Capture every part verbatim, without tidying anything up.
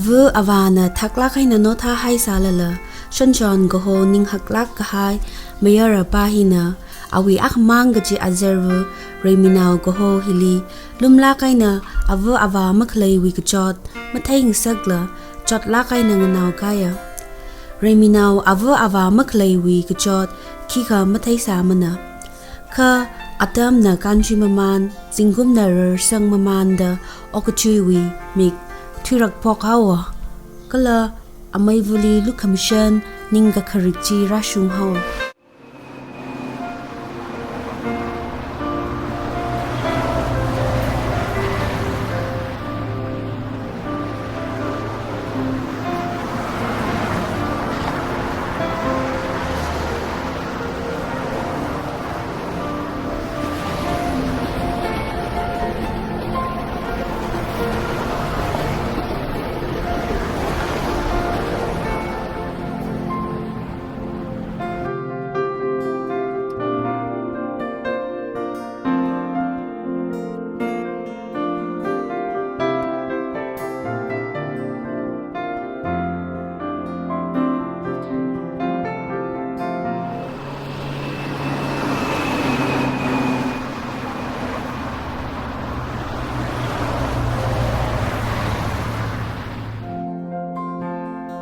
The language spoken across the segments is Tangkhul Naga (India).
Ava avāna thaklāk eina nothāhai sālala, Shonchon kaho ning haklāk kahai mayarapa hina, awui akhamang kaji azarva Reiminao kaho hili, lumlāk eina ava avā makhaleiwui kachot matheingasakla, chotlāk eina nganaokaiya. Reiminao ava avā makhaleiwui kachot khikha matheisāmana. Kha atamna kānshi maman, zingkumna rarsang mamanda okathuiwui mik thuirakphok haowa. Kala ameivali lukhamashan ningkakharik chi rāshung haowa.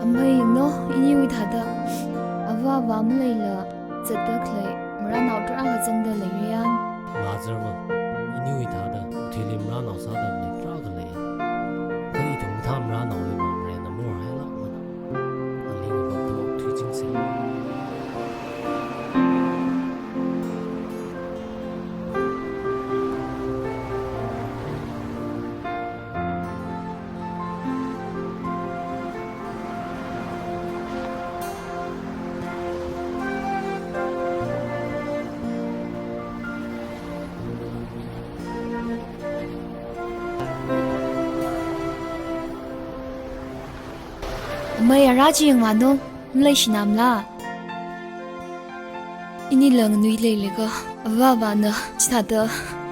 Amei, yanglu, iniwui thāda ava avā maleila zatda khalei marānao tarākha zangda leirayang. Mazarva, iniwui thāda uthili marānao sāda khalei tarākha lei. Kha ithum kathā marānaoli mamarenna morhailākmana. Aling vākta okthuichingse. Amei, ara chi yangvānu, maleishina mala? Inila nganui leilaga, ava avāna chithāda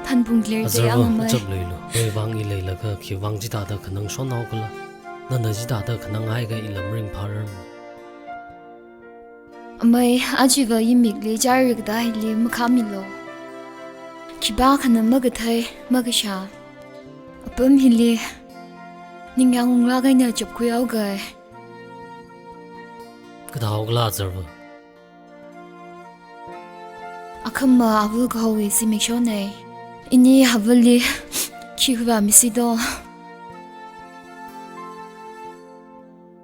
thanphung khaler de. Azarva, ang amei. Achap leilu. Nawui vang i leilaga, khiwui vang chithāda khanang shonhaokhala? Nana chithāda khananghaiakha ila maringphārarmana. Amei, ajava imikli chāri kata hili makhāmilu. Khipākhana makathei, makashā. Apam hili ningyāng unglāk eina chapkhuihaoga. Kathāhaokhala, Azarva? Akhama ava kahowui zimikshona. Ini avali khi khuivāmisi do.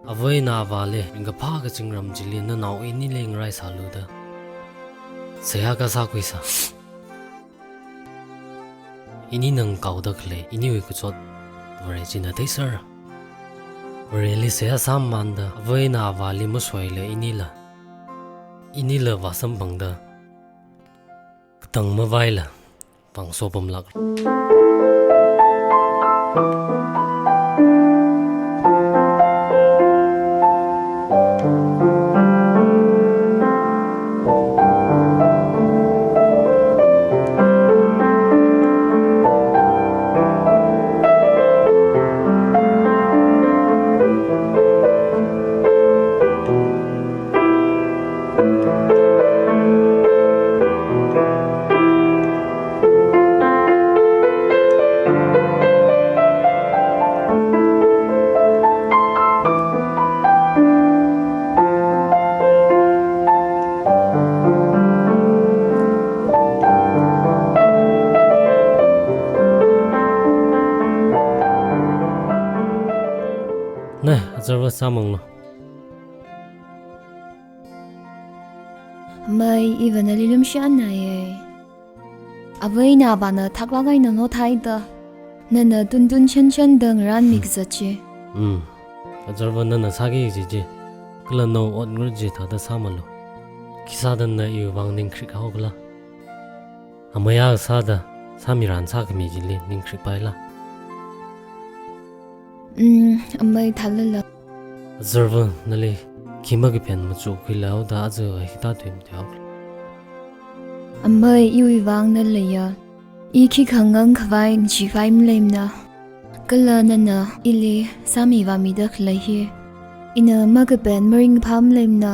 Ava eina avāli ringkaphā kazingram chili nanao inili ngaraisālu da seihā kasā khuisa. Inina ngakaoda khalei iniwui kachot Vare china theisera. Vareli seihā sāmamanda ava eina avāli masoila inila, inila vāsamphangda katang mavaila vāngaso pamlākra. Nai, Azarva sāmanglu. Amei, iva nali lumshānnaiya. Ava eina avāna thaklāk eina nothāhaida, nana tuntun shanshanda ngarānmi kazat chi. Hmm. Azarva, nana sāki kaji chi, kala nawui otngarut chithāda sāmalu. Khisāda nana iwui vang ningkharik haokhala? Amei akha sāda sāmiran sākhami chili ningkharik paila? Hmm, amei, thālala. Azarva, nali khi makaphen machukhuilaoda aja hithā thuimatuihaokhala? Amei, iwui vang na leiya. I khikha ngangkhavai, ngacheekhavai maleimana. Kala nana ili sāmivāmida khalei hi ina makapen maringphā maleimana.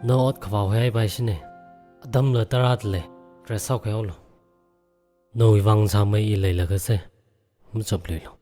Na ot khavao haipai shine. Atamla tarāda lei, dress haokhuihaolu. Nawui vang sāmei i leilaga se, machapluilu.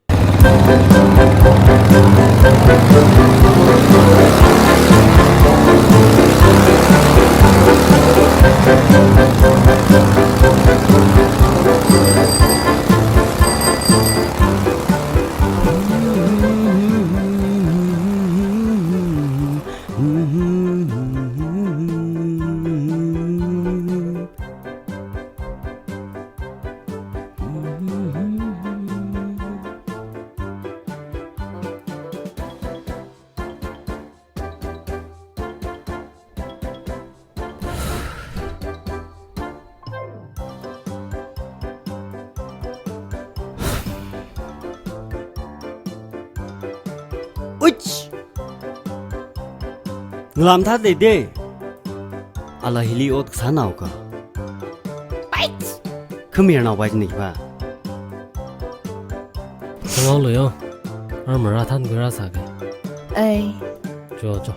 Uch! Ngalam thāda lei de. Ala hili ot kasānao ka. Pait! Khamirnao pai jini pa. Sangao lo yo. Ar mara than kura sāke. Ai. Cho, cho.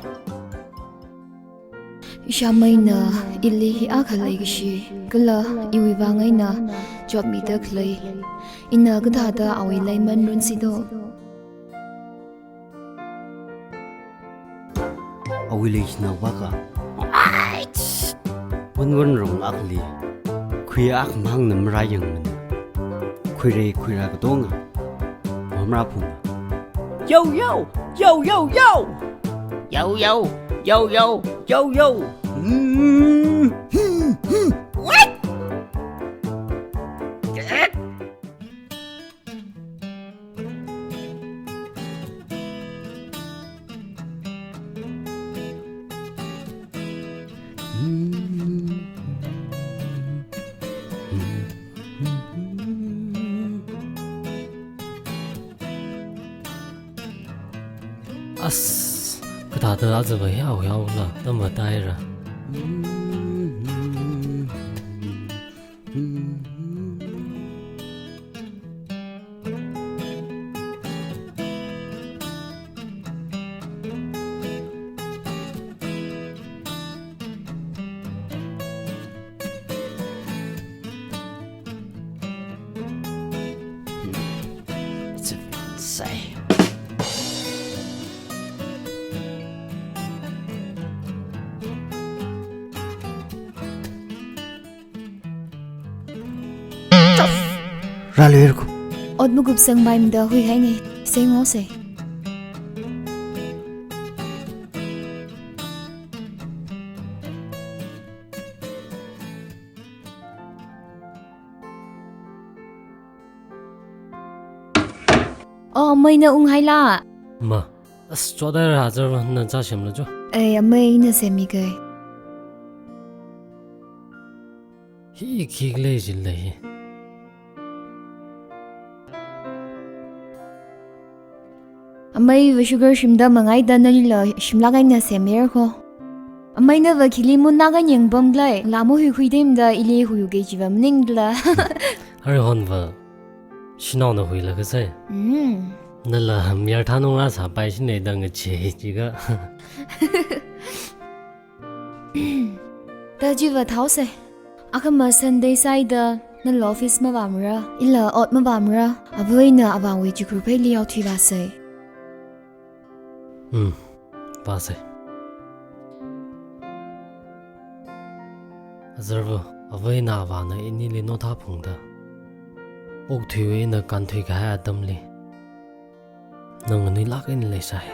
Ishāmeina ili hi akha leikashi, kala iwui vang eina chotmida khalei. Ina kathāda awui leiman runsi do. Awui leishinao vaka. Wan wan rong akli. Khui akhamang na mara yangmana. Khuirei khuira katonga. Mamra phung. Yo, yo, yo, yo, yo. Yo, yo, yo, yo, yo, yo. Mm, hmm, hmm. What? As, kathāda ajava yao yao la, tamva taira. It's a say. Rāluirku. Ot makupsang maimda huihaine, sengose. Oh, amei na unghaila. Ma. As, chothaira Azarva, na chā semlu cho. Ei, amei na semmi kai. Hi khikhala jilei hi. Ameiva sugar shimda mangaida nalila shimlak eina semmirakho. Amei nava khili munna kanyang pamkhala, lāmu huikhui timda ili huiuke chiva maningla. Hari honva. Shanaona huilaga sai. Mm. Nala hamyar thanung rāsāpai shine da ngache chika. Da chiva thaose. Akhama Sunday sāhaida, nala office mavāmara, ila ot mavāmara, ava eina avāwui chikhur pheili yaothui vāse. Hmm. Vāse. Azarva, ava eina avāna inili notha phungda. Okthuiwui eina kānthui kahai atamli. Na nganuilak eina leisai.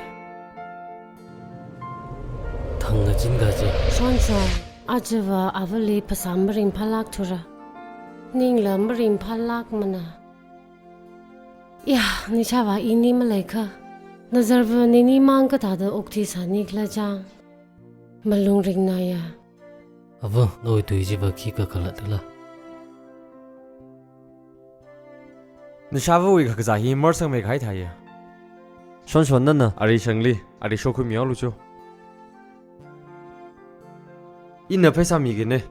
Thangna chin kaji. Shonshon, ajava avali phasā maringphālak thura. Ningla maringphālakmana. Ya, nishāvā ini maleikha. Nazarva nini mang kathāda okthui sānikhala chang. Malung ringnaya. Ava, nawui tui chiva khikha khalatkhala. Nishāvāwui kakazā hi marsangmei kahai thāya. Shonshon nana. Ari shangli, ari shokhuimihaolu cho. Ina pheisā migine.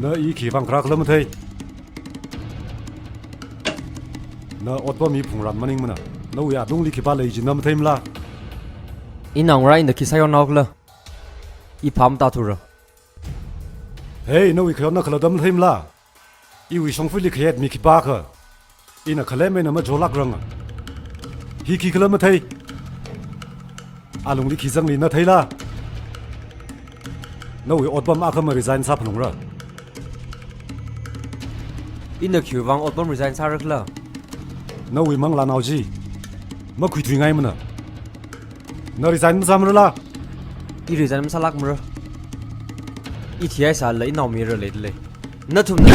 Na i khivang krakhala mathei. Na otpam hi phungran maningmana. Nawui alungli khipā lei chi na matheimala? Ina ngarā ina khi sāyonnaokhala. I pham tāthura. Hei, nawui khayonna khalatta matheimala? Iwui shongfaili khayet mi khipākha ina khalem eina majolākranga. Hi khikhala mathei. Alungli khi zangli na theila? Nawui otpam akha ma resign sāphalungra. Ina khiwuivang otpam resign sārakhala? Nawui manglānao chi makhuithuingaimana. Na resign masāmarala? I resign masālākmara. I thihaisālala inaomayara leidalei. Nathumna.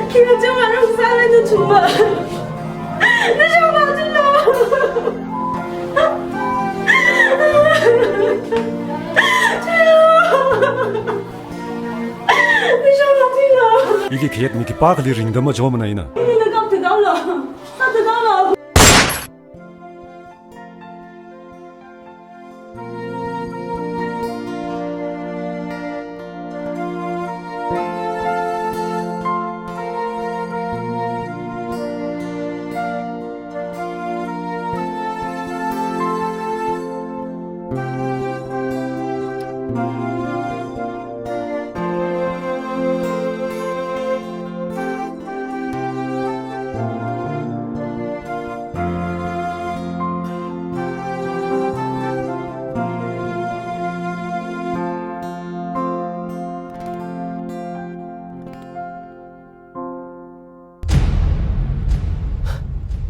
Khi achung arung sālala nathumva. Nashongfa chunglo. Nashongfa chunglo. Ili khayet mi khipākhali ringda majomana ina. Ili na kap tadalo. Kap tadalo.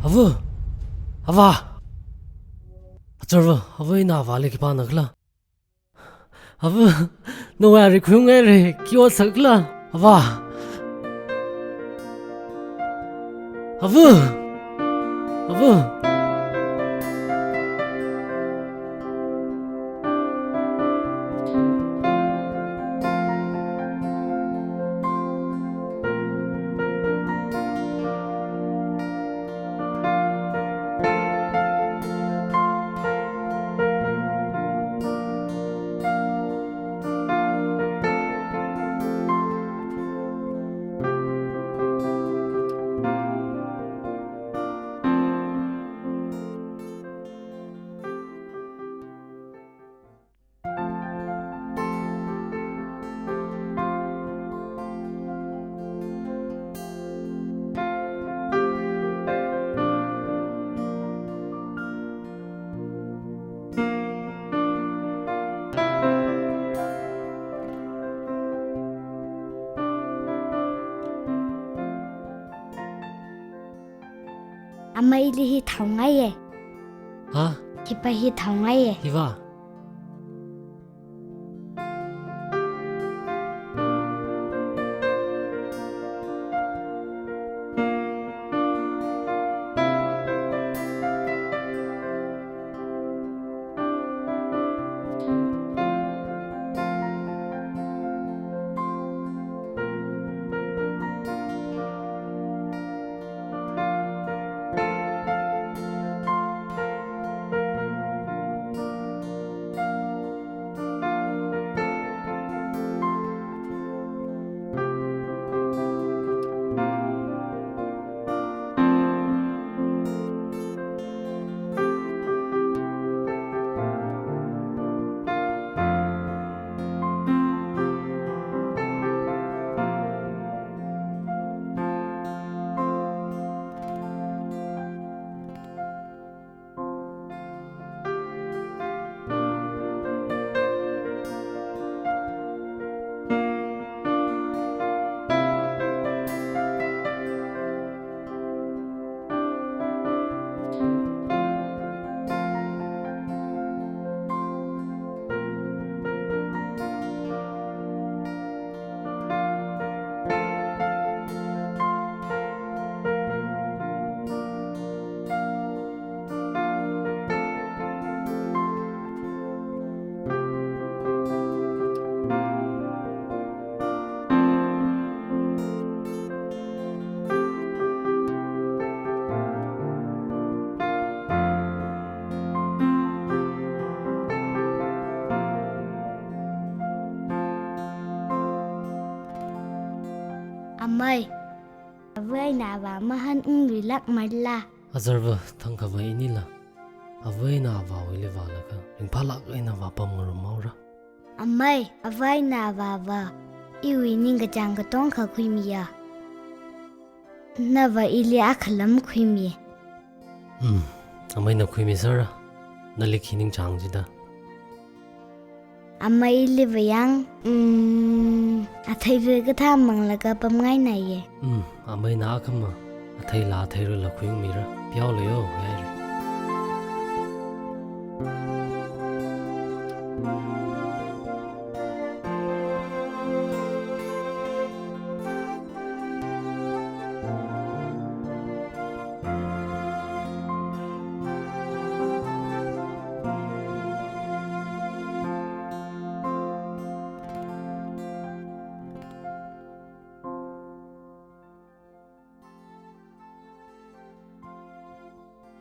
Ava! Ava! Achārva, ava ina avāli khipānakhala? Ava, nawui ari khuingaire, khi ot sākhala? Ava. Ava. Ava. Ama ili hi thaongaiye. Ha? Khipā hi thaongaiye. Hiva. Amei, avā eina avā mahān ungluilākmara la? Azarva, thangkha va inila. Avā eina avāwuili vālaga ringphālāk eina vāpam ngarumhaora. Amei, avā eina avāva iwui ningkachāng katonga khuimiya. Nava ili akhala makhuimi. Hmm, ameina khuimisera. Nali khi ningchāng jida? Ameili vāyang, mm, athei rui kathā manglaga pamngainaiye. Hmm, ameina akhama atheila athei ruila khuiungmira. Piao leiyo, yaire.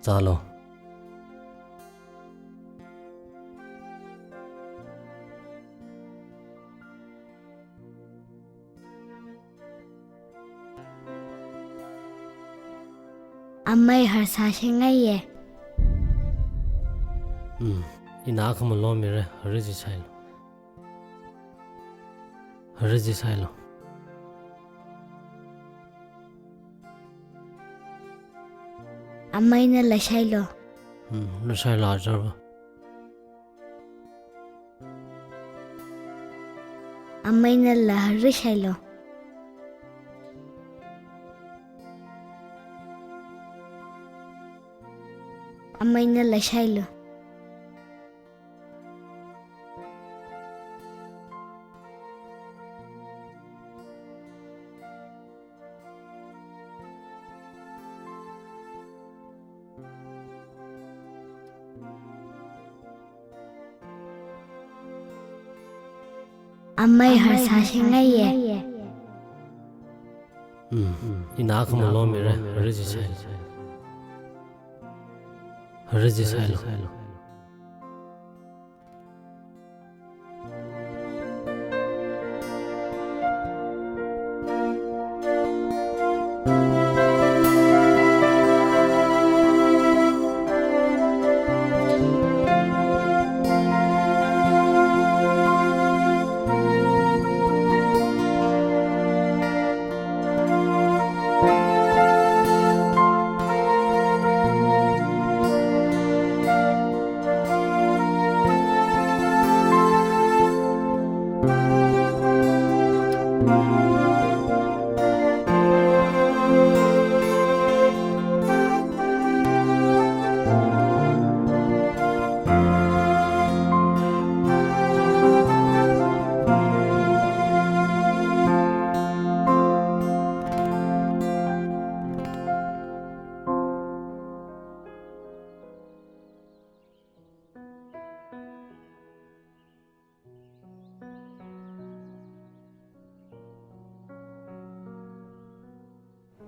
Zālo. Amei harsā shengaiye. Hmm, ina akhama lomire, hari jishailo. Hari jishailo. Amei nala shailo. Hmm, nala shailo azarva. Amei nala hari shailo. Amei nala shailo. Amei harsā shengaiye. Hmm, ina akhama lomire, hari jishailo. Hari jishailo.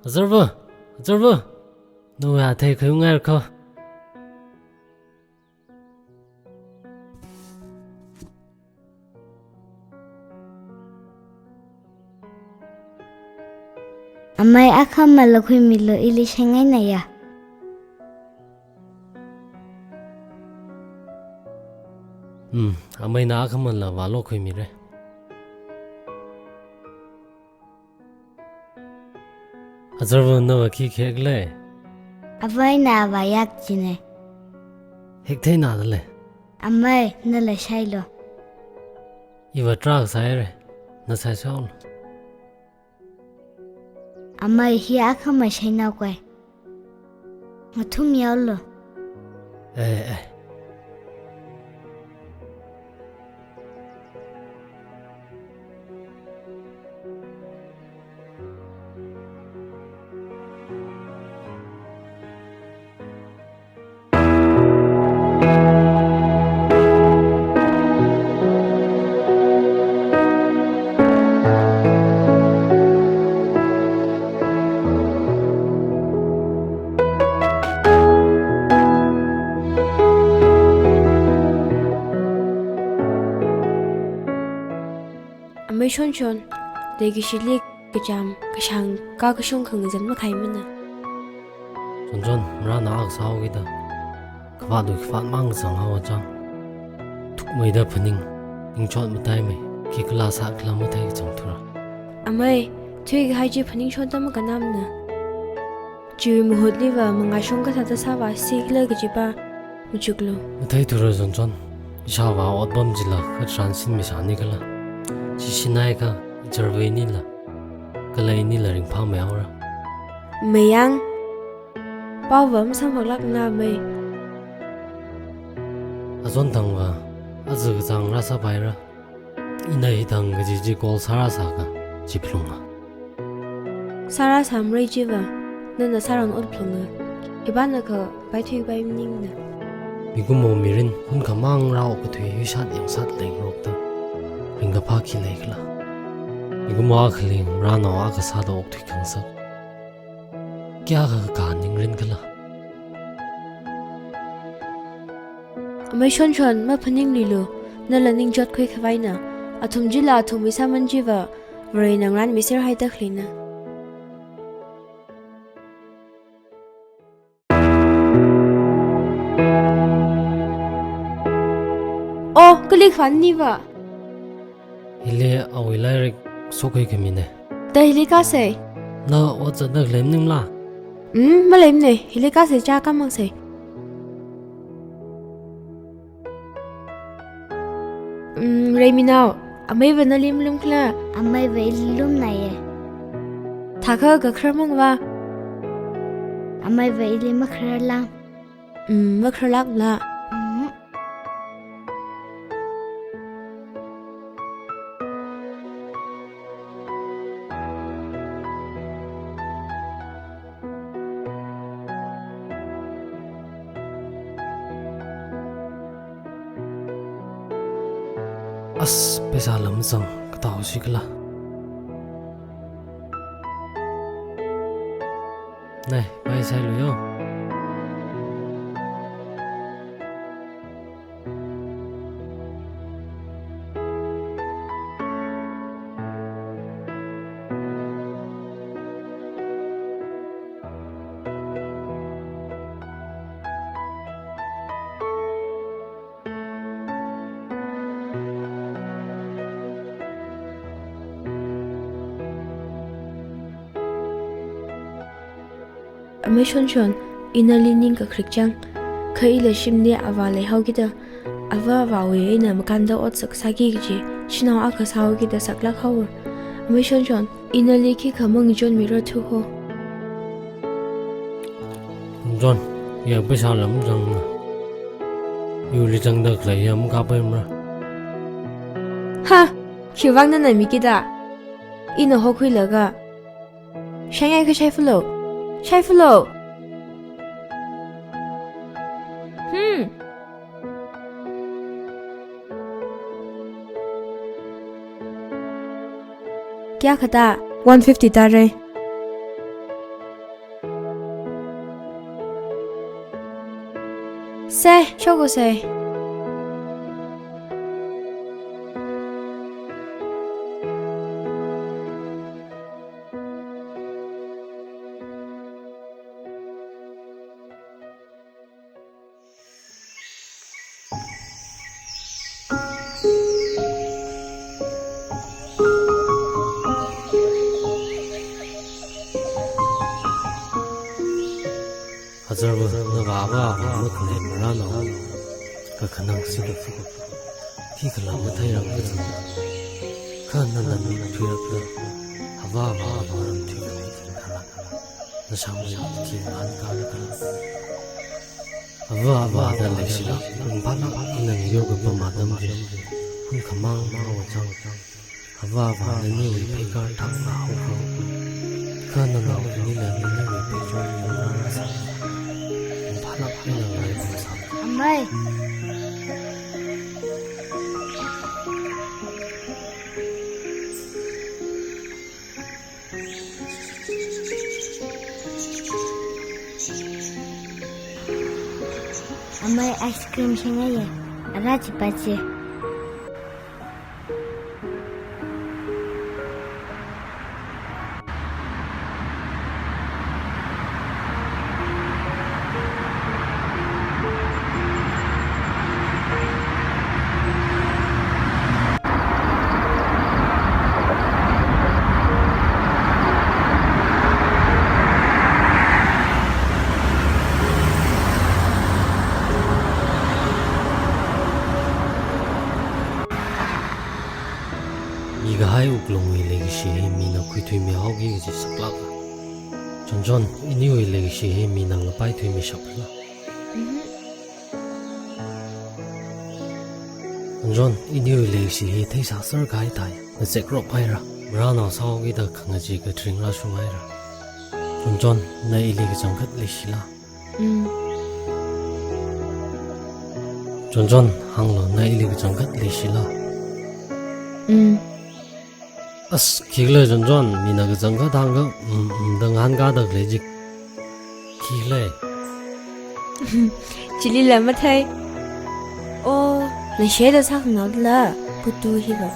Azarva, azarva. Nawui athei khuiungngaira kho. Amei akhamala khuimilu, ili shengainaiya. Hmm, ameina akhamala vālo khuimire. Azarva, nava khi khek lei? Avā eina avā yak jine. Hektheina da lei. Amei, nala shailo. Iva trak saire, na sai saolo. Amei, hi akhama shainao koi. Ngathum yaolo. Eh, eh. Amei Shonshon, leikashili kacham, kashāng, kakashung khangazan makhaimana. Chonchon, marānao akha sāhaokida, khavāt lui khavāt mang kazang haowa chang. Thukmeida phaning, ningchot mataimei, khikhala sākhala matheikachang thura. Amei, thuikahai chi phaningshonda makanamana. Chiwui mahutliva mangāshung kathāda sāvāsikhala kajiva machuklu. Matheithura Chonchon, ishāvā otpam chila khatharan sinmi sānikhala. Chi sinhaiakha, ichārveinila, kala inila ringphāmei haora. Mayang, paova masamphaklākna mei. Achon thangva, aja kachāng rāsāpaira. Ina hithang kaji chi call sārāsāakha, chi phalunga. Sārāsāmarei chiva, nana sāran ot phalunga. Khipānakha, paithuipai maningna. Mikumo mirin, hunkhamang rāokkathui yuishat yangsat leingarokta. Ringkaphā khi leikhala. Mikumo akhali, marānao akha sāda okthui khangasak. Kayākha kakā ningrinkhala. Amei Chonchon, maphaningluilu, nala ningchotkhui khavaina. Athum chila athumwui sāman chiva, Varena ngarānmiserhaida khalina. Oh, kali khavā niva? Hili awui lairik sokhui khamine. Da hili kasei. Na ot zatda khalei maningla? Hmm, maleimane, hili kasei, chā kamangsei. Hmm, Reiminao, ameiva nali malumkhala? Ameiva ili lumnaiye. Thākha kakharar mangva? Ameiva ili makhararla. Hmm, makhararlākla. Hmm. As, pheisā lam zang, kathāhaosikhala. Nai, pai sailu yo. Amei Chonchon, ina nali ning kakharik chang, kha ila shimli avā leihaokida, avā avāwui eina makānda otsak sāki kaji, shanao akha sāhaokida saklāk haowa. Amei Chonchon, ina nali khikha mangichonmira thuho. Chonchon, ya pheisā lam zangna. Yurli zangda khalei ya makapaimara. Ha! Khiwuivang nana mikida? Ina hokhuilaga. Shaingaikha shaifalu. Shaifalu. Hmm. Kayākha ta? One fifty tare. Se, shokose. Azarva, nava avā makhalei marānao kakhanang sida, khikhala matheirang kazang. Kha nana mik thuirakta, avā avā maram thuikahai khala. Nashang mayā khi ngan kara kala. Avā avāda leishilāk, ringphālāk eina ngayokapam atam chi, hunkhamang haowa chang. Avā avā naniwui pheikar thang haowa. Kha nanaoli nila naniwui pheichon ngarāsā. Ringphālāk eina ngarāsā. Amei. Amei, ice cream shingaiye. Ara chipache. Kahai wuklungwui leikashi hi mina khuithuimihaoki kaji saklāka. Chonchon, iniwui leikashi hi mina ngapaithuimishapla? Mhm. Chonchon, iniwui leikashi hi theisāser kahai thai, ngazek rop haira. Marānao sāhaokida khangachee katharing rāshung haira. Chonchon, na ili kachangkhat leishila? Mm. Chonchon, hānglu, na ili kachangkhat leishila? Mm. As, khikhala Chonchon, mina kachangkhat hāngkha, mm, mm, da ngahānkada khalei jik. Khikhala. Chilila mathei. Oh, leishida sākhangaola, putu hiva.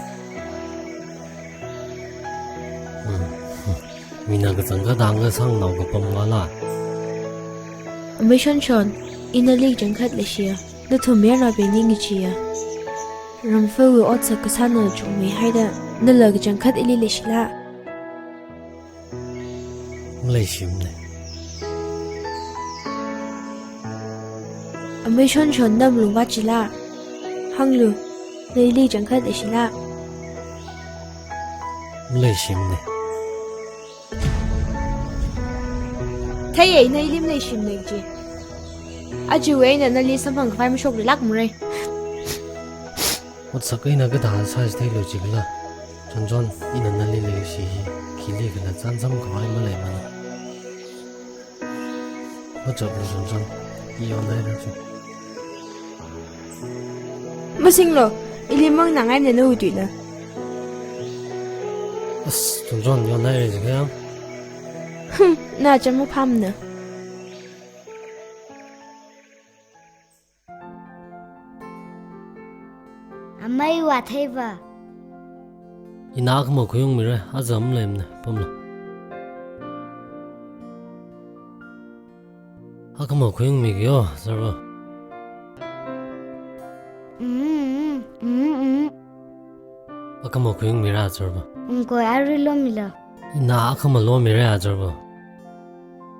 Mm. Mina kachangkhat hāngkha sānganao kapam ngala. Amei Chonchon, ina nali kachangkhat leishiya. Nathum mayarnaobing ning kachiya. Ramfawui otsak kasāna chungmeihaida, nala kachangkhat ili leishila? Maleishimana. Amei Chonchon, na malungvāt chila? Hānglu, na ili kachangkhat leishila? Maleishimana. Theiya, na ili maleishimana kaji. Ajawui eina nali samphang khavai mashokluilākmara. Otsak eina kathā sāchitheilu jikhala. Chonchon, ina nali leikashi hi khili khala chānsam khavai maleimana. Machaplu Chonchon, i yonhaira chi. Masinglu, ili mangnāngaimana nawui tuina. As, Chonchon, yonhaira jikha. Hmm, na cham maphāmana. Amei, vātheiva. Ina akhama khuiungmira, aja maleimana, pamlu. Akhama khuiungmiki yo, Zarva. Mm, mm, mm, mm. Akhama khuiungmira, Zarva. Ngkoi, arui lomilu. Ina akhama lomira, Zarva.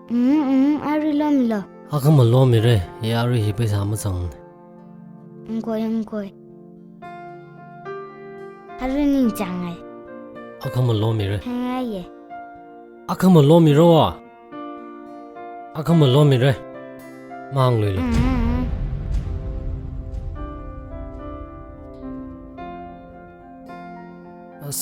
Mm, mm, arui lomilu. Akhama lomira, i arui hi pheisā mazangmana. Ngkoi, ngkoi. Arui ningchāngai. Akhama lomira. Hāngngaiya. Akhama lomira. Akhama lomira. Mahāngluilu. Mm, mm, mm. As.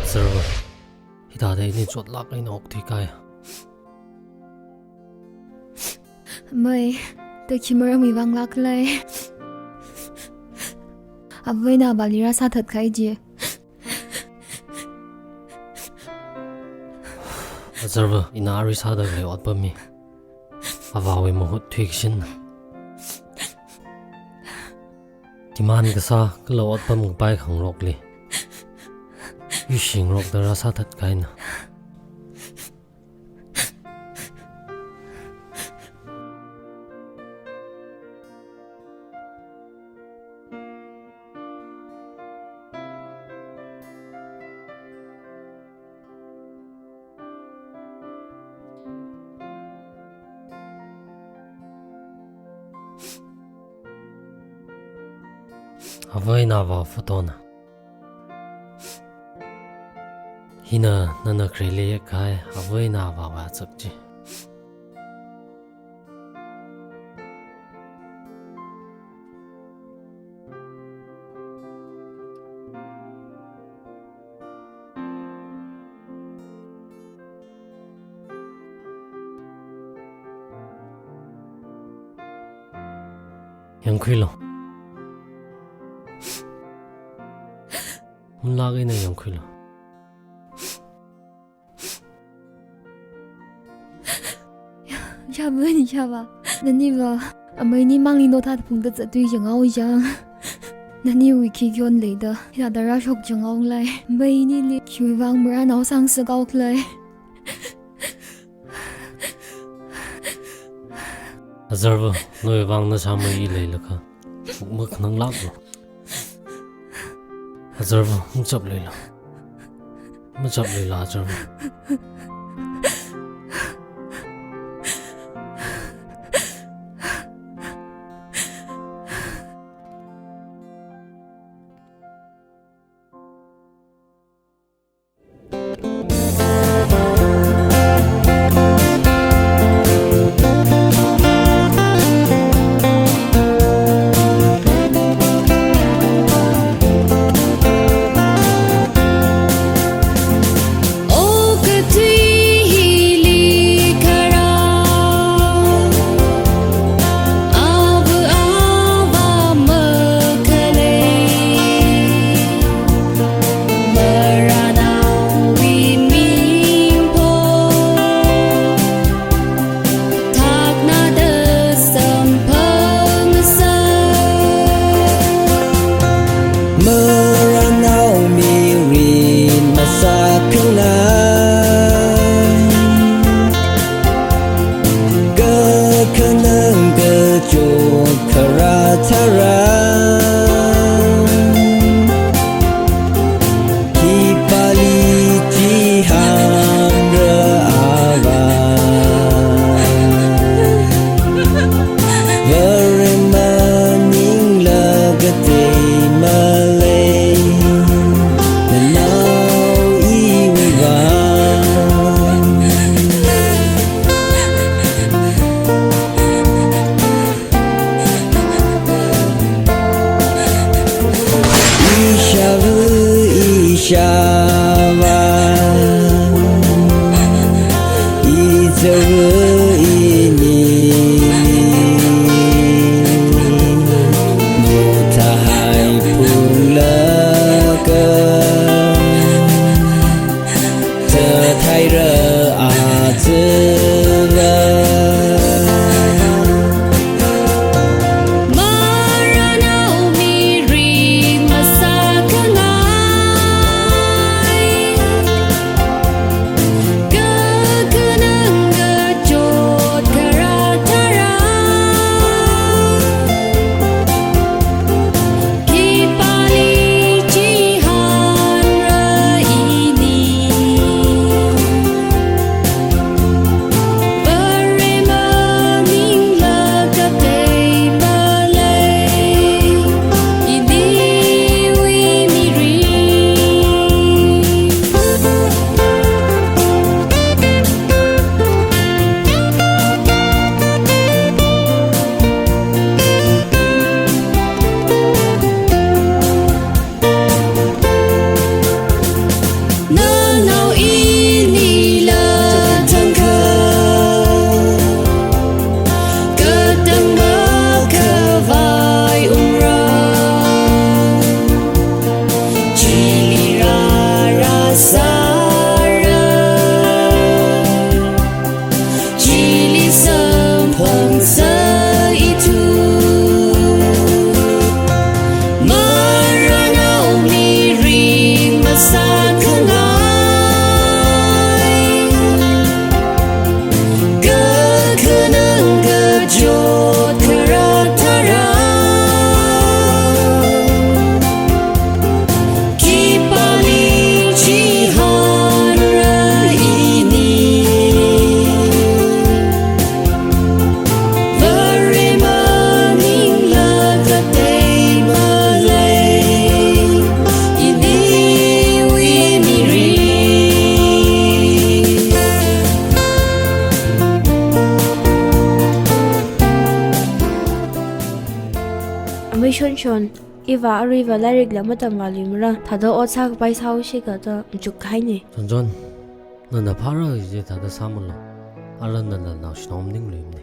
Zarva, hithāda ini chotlāk eina okthui kahai. Mei, ta khi maramwui vang lākhala? Avā eina avāli rāsāthat kahai chi. Zarva, ina arui sāda khalei otpam hi avāwui mahut thuikashin. Demand kasā kala otpam kapai khangarokli yuishingarokda rāsāthat kahaina. Avā eina avā photona. Hina nana khareli kahai avā eina avāwui otsak chi. Yangkhuilu. Lāk eina yangkhuilu. Ya, yāva, yāva. Naniva ameini mangli nothāda phungda zatthui janghaowa jang, naniwui khi khayon leida hithāda rāshok janghaolei. Ameinili khiwuivang marānao sāngasakhaokhala? Azarva, nawui vang nashāmei i leilakha, makhananglāklu. Azarva, machapluilu. Machapluilu, azarva. Okathui hili kharā, ava ava makhalei, marānaowui ming pho thaknada samphang ngasā. Marānao mirin masākhangai, kakhanang kachot kharā tharā, khipāli chihānra ava. Vare maningla katei malei, nanao iwui vang. Ishāva, ishāvā, izarva ini, nothāhai phunglaga, tathaira azarva. Marānao mirin masākhangai, kakhanang kachot kharā tharā, khipāli chihānra ini. Vare maningla katei malei, iniwui mirin. Nanao inila thangkha, katang makhavai ungra, chili rārā sāra, chili samphang sā ithu. Marānao mirin masākhangai, kakhanang kachot kharā tharā, khipāli chihānra ini. Vare maningla katei malei, iniwui mirin. Amei Shonshon, iva aruiva lairikla matamvāluimara, thāda ot sākapai sāhaosi kajida machukkahaina. Chonchon, nana phāra kaji thāda sāmalo. Ara nala naoshinao maningluimana.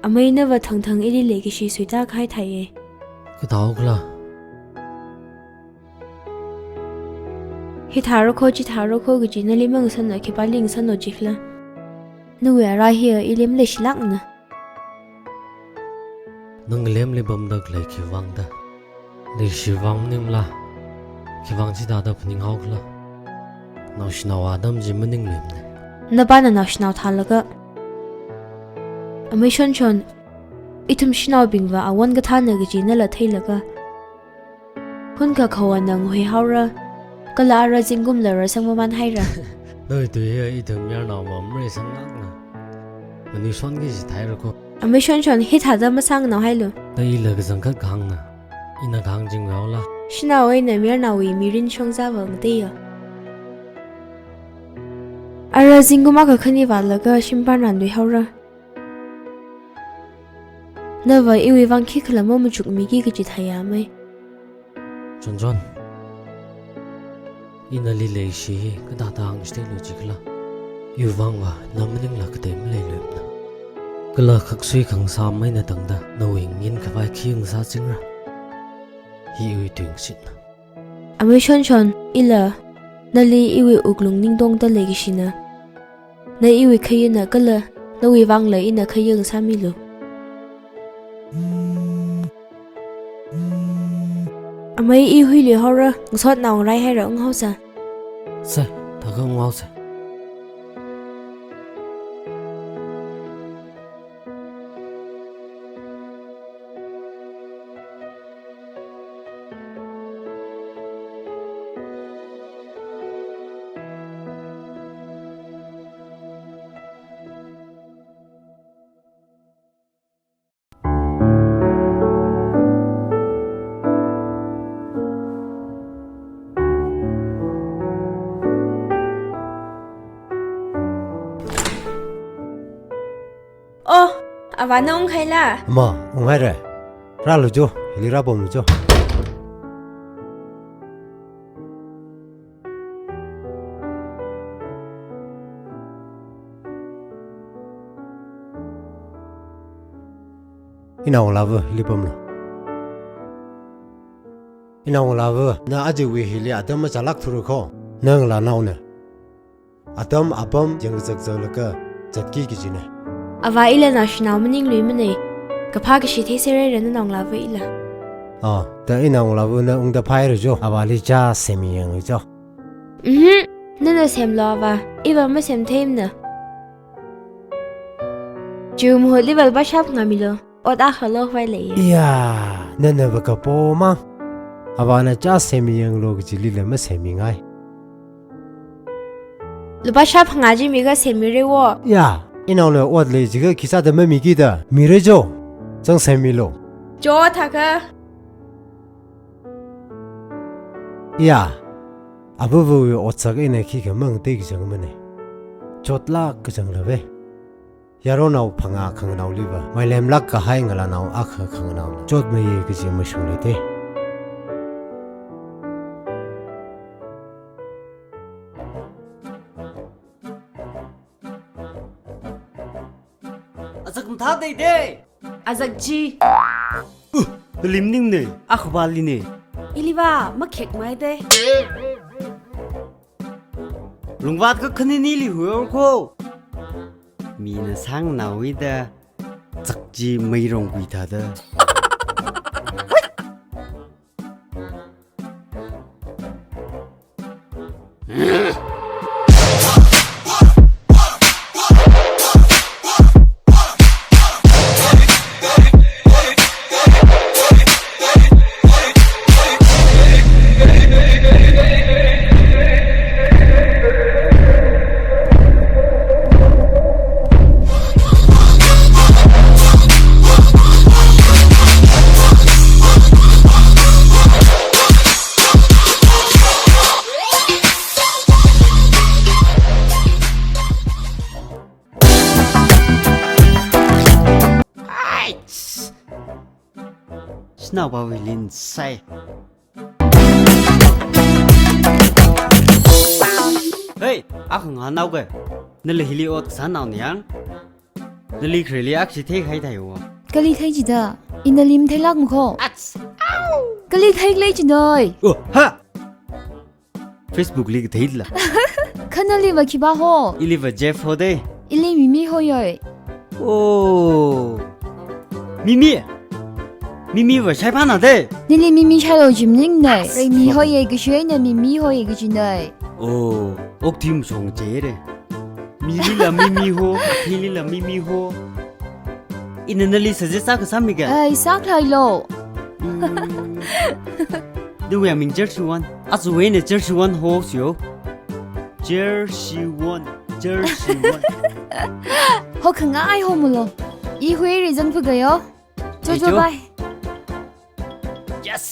Amei nava thangthang ili leikashi suitā kahai theiya. Kathāhao khala? Hithāra kho, chithāra kho kaji nali mangasāna, khipāli ngasāna jikhala? Nawui ara hi ili maleishilākna. Nang lemli pamda khalei khiwuivang da? Leishivang maningla, khiwuivang chithāda phaninghaokhala? Naoshinao atam chi maningluimana. Napāna naoshinao thālaga. Amei Shonshon, ithum shanaobingva awon kathāna kaji nala theilaga, hunakha khawana ngahuihaora, kala ara zingkumla rāsangmamānhaira. Nawui tui hi ithum mayarnao mamre sanglākna. Manuishonki kaji thāhaira kho. Amei Shonshon, hithāda masānganao hailu. Da ila kachangkhat kahāngna. Ina kahāng chingvaola. Shanao eina mayarnaowui mirin shongzāva ngateiya. Ara zingkum akha khani vālaga shimpānran luihaora. Nava iwuivang khikhala mamachukmiki kaji theiya amei. Shonshon, ina nali leishi hi kathāda hāngchitheilu jikhala? Iwuivangva na maningla katei maleiluimana. Kala khaksui khangasā eina tangda nawui nginkhavai khi ngasāchingra. Hi iwui tuingashitna. Amei Shonshon, ila nali iwui wuklung ningtongda leikashina. Na iwui khayina kala nawuivangla ina khayi ngasāmilu. Amei, i huiluihaora, ngasotnao ngaraihaira, unghaosa. Sir, thākha unghaosa. Oh, avā na unghaila? Ma, unghaira. Rālu jo, hili rāpamlu jo. Inao ngalāva, hili pamlu. Inao ngalāva, na ajawui hili atam machālākthura kho, na ngalānaona. Atam apam yangkazakzaklaga zatki kajina. Avā, ila naoshinao maningluimana. Kaphā kashi theiserhaira nanao ngalāva ila. Ah, da inao ngalāva na ungda phāhaira jo, avāli chā semmi yanglu jo. Mhm, nana semlu avā, iva masemtheimana. Chiwui mahutliva lupā shāphangā milu. Ot akha lokhavai leiya. Iya, nanava kapo mang. Avāna chā semmi yanglu kajilila masemmingai. Lupā shāphangā chi mikha semmira wo. Iya, inaona ot lei jiakha khisāda mamiki da, mira jo. Chang semmilu. Jo thākha. Iya, avāvawui otsak eina khikha mangatei kachangmana. Chotlāk kachangla ve. Yaronao phangā khanganaoliva mailemlāk kahai ngalānao akha khanganaona chotmeiya kaji mashungluite. Azak mathāda de. Azak chi. Uh, lim ningne, akhava line. Iliva makhekmei de. Lungvat kakhanini lihuihaora kho. Mina sāngnaowuida, zak chi meirong khuithāda. Shanao pāwui lin sai. Hey, akha nganao ke. Nala hili ot kasānaona yang. Nali khareli akha chi theikahai theiwo. Kali thei jida, ina lim theilāk makho. Ats. Kali theikhalei jinoi. Oh, ha. Facebook li katheila. Kha naliva khipā ho? Iliva Jeff ho de. Ili Mimi hoyoi. Oh. Mimi. Mimiva shaiphāna de. Nili Mimi shailo jimning nai. Reimi hoye kashuina Mimi hoye kajinai. Oh. Okthuiwui mashong jire. Milila Mimi ho, athilila Mimi ho. Ina nali suggest sākha sāmiga? Ai, sākhailo. Mm. Nawui aming Jershiwan. Aja ina Jershiwan ho sio. Jershiwan, Jershiwan. Ho khangai ho mulo. I hui reason pu gayo. Jojo, bye. Yes.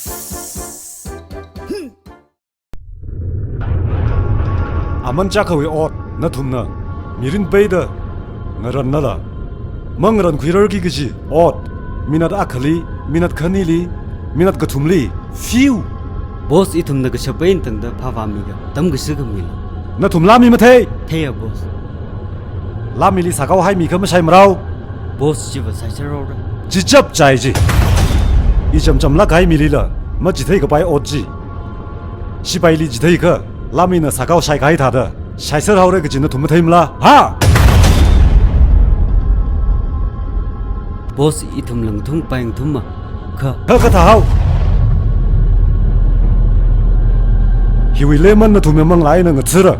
Aman chākhawui ot nathumna mirin peida ngarannala mangrankhuirarki kaji ot minute akhali, minute khanili, minute kathumli, phew! Boss, ithumna kashap eina tangda phāvāmiga tamkashi khamilo. Nathum lāmi mathei? Theiya, boss. Lāmili sākao haimi kha mashaimarao? Boss, chiva shaiser haora. Chichap chai chi. Ichamchamlāk kahai milila machithei kapai ot chi. Sipaili chithei kha, lāmina sākao shaikahai thāda shaiser haora kaji nathum matheimala? Ha? Boss, ithum lang thung paing thumma. Kha. Kha kathāhao. Hiwui lemon nathumwui manglā eina ngathara.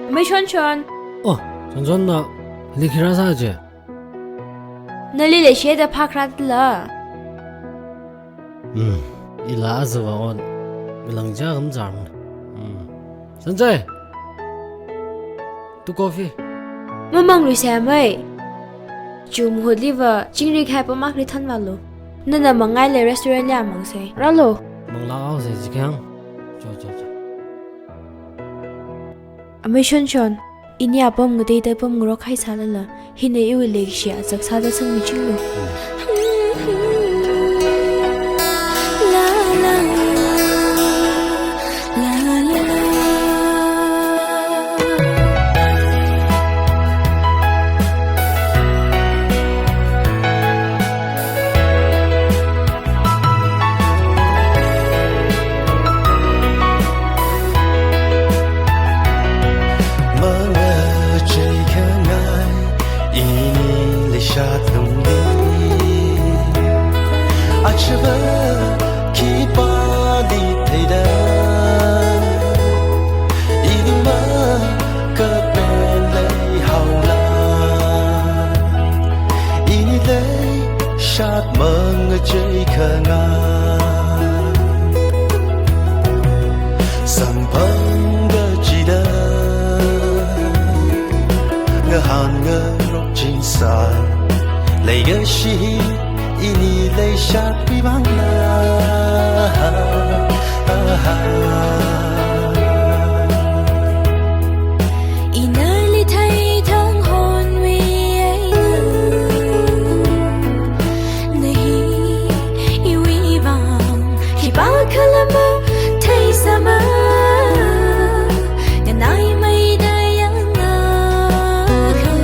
Amei Chonchon. Oh, Chonchon, nali khi rāsā chi? Nali leishida phākharāla. Hmm, ila azava on. Milang ja gam jar. Hmm. Sanjay. Tu coffee. Mamangluisa amei. Chum hotliva chingri khai pamakli thanvālu. Nana mangaili restaurant li amangsa. Rālu. Manglā haosa chi khang. Cho, cho, cho. Amei Chonchon, ini apam ngateida apam ngarok kahai sālala, hina iwui leikashi azak sāda sangmichinglu. Mangachei khangai ini leishat lungli, achava khipāli theida, ini makapen leihaola. Ini leishat mangachei khangai, samphang kachida ngahān ngarok chingsa, leikashi ini leishat pibangla. Ina lithei thang honwi eina, na hi iwui vang khipākhala matheisāma. Nganaimeida yangakha,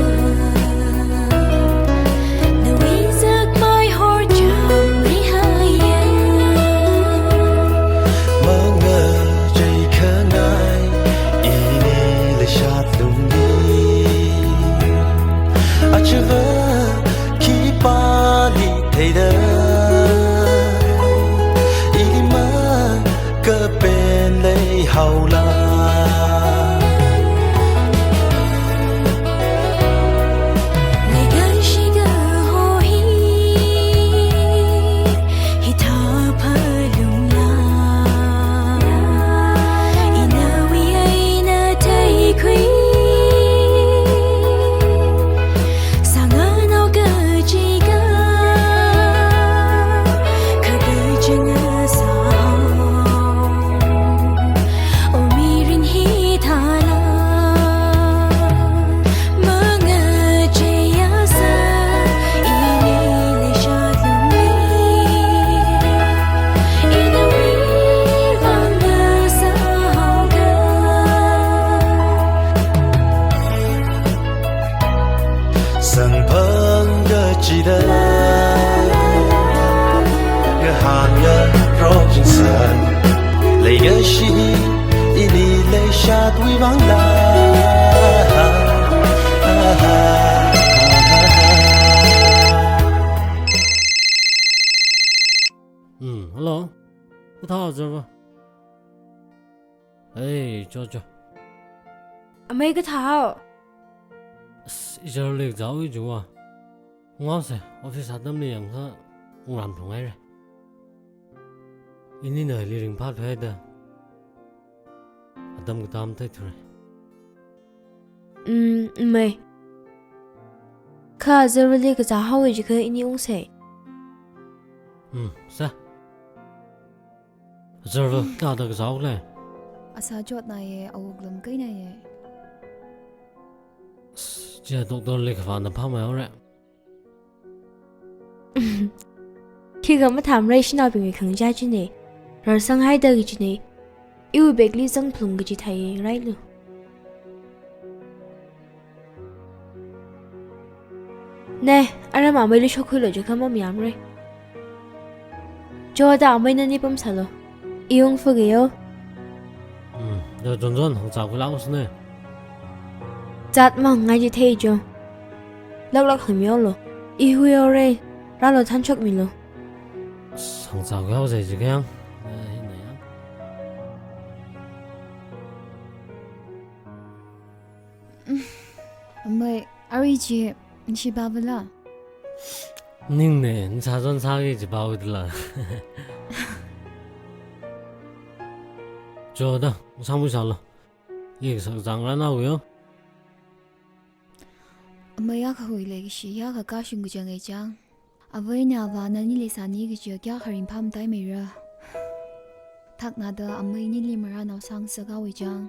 nawui zakmai horcham mihaiya. Mangachei Zangphang kachida, ngahān ngarok chingsan, leikashi ini leishatwui vangla. Hmm, hello. Kathā Azarva? Hey, cho, cho. Amei kathā hao? As, Azarli kazāwui chiva. Ngaose, office atamli yangkha, wungram thung haire. Inina ili ringphāthuida. Atam katam theithura. Mm, mei. Kha Azarvali kazā haowa jiakha ini ungsei. Mm, sā. Azarva, kathāda kazāhaole? Asā chotnaye, awuk lumkainaye. As, chiya doctorli kavāna phāmei haore. Khikha mathāmara, ishinaobingwui khangachā chine. Rarsang haida kajine. Iwui bagli zangphalung kaji theiye, railu. Ne, aram ameili shokkhuilu jiakha mamayāmara. Choda amei nani pamsālu. I ungfugeo. Hmm, da John John, hāngchā khuilaosne. Zatmang ngai chithei cho. Laklak hāngmihaolu. I huihaore, rālu thanshokmilu. Hāngchā khuihaosei jiakha yang. Eh, hina yang. Amei, arui chi, nshi bavala? Ningne, nsa zon sāki jibavala. Choda, sāmu sālu. Yek sak zang rana uyo. Amei ya kahoi leikashi ya kakashung kachang e chang. Avā eina avāna nili sāni kaji kayākha ringphāmataimeira. Thaknada amei nili marānao sāngasakhaowa chang.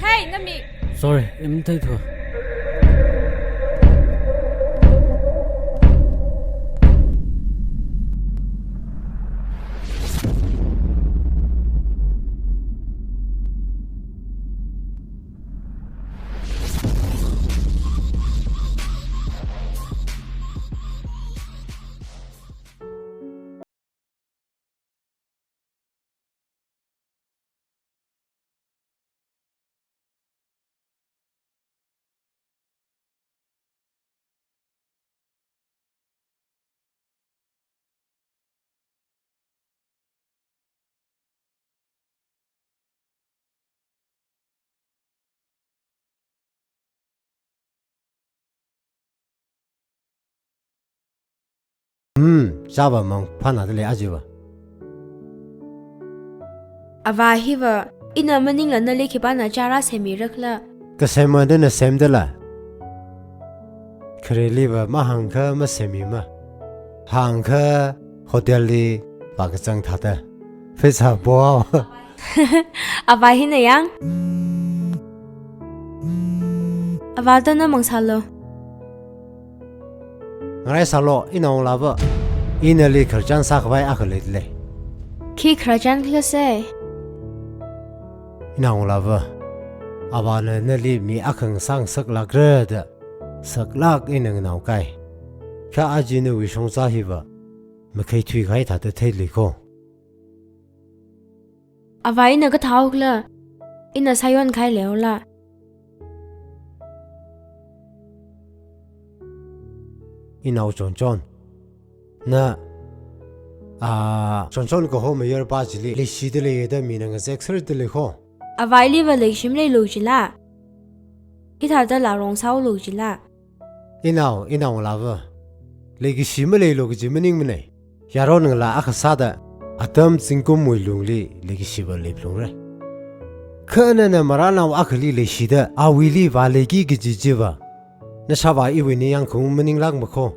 Hey, namik! Sorry, I matheithu. Hmm, chāva mang phānada lei ajiva. Avā hiva, ina maningla nali khipāna chā rāsemmirakhala? Kasem madana semdala. Khareliva mahāngkha masemmi ma. Hāngkha hotel li vākachang thāda. Pheisā po hao. Avā hina yang. Avā tana mang sālu. Ngarai sālu, inaongalāva. Ina nali khararchan sākhavai akha leidalei. Khi khararchan khala sei? Inaongalāva. Avāna nali mi akha ngasā ngasaklākra da. Saklāk eina nganaokai. Kha aja nawui shongza hiva. Makhei thuikahai thāda theilei ko. Avā ina kathā haokhala, ina sāyonkahai leihaola. Inao Chonchon. Na, ah, Chonchon kaho mayarpa chili, leishida leiya da mina ngazek serdalei ko. Avā iliva leikashi maleilu jila. Hithāda lārong sāhaolu jila. Inao, inaongalāva. Leikashi maleilu kaji maningmanei. Yaron ngalā akha sāda, atam zingkumwui lungli leikashiva leiphalungra. Kha nana marānao akhali leishida, awuili vāleiki kaji chiva. Nashāvā iwui ningyāng khaung maninglākma ko.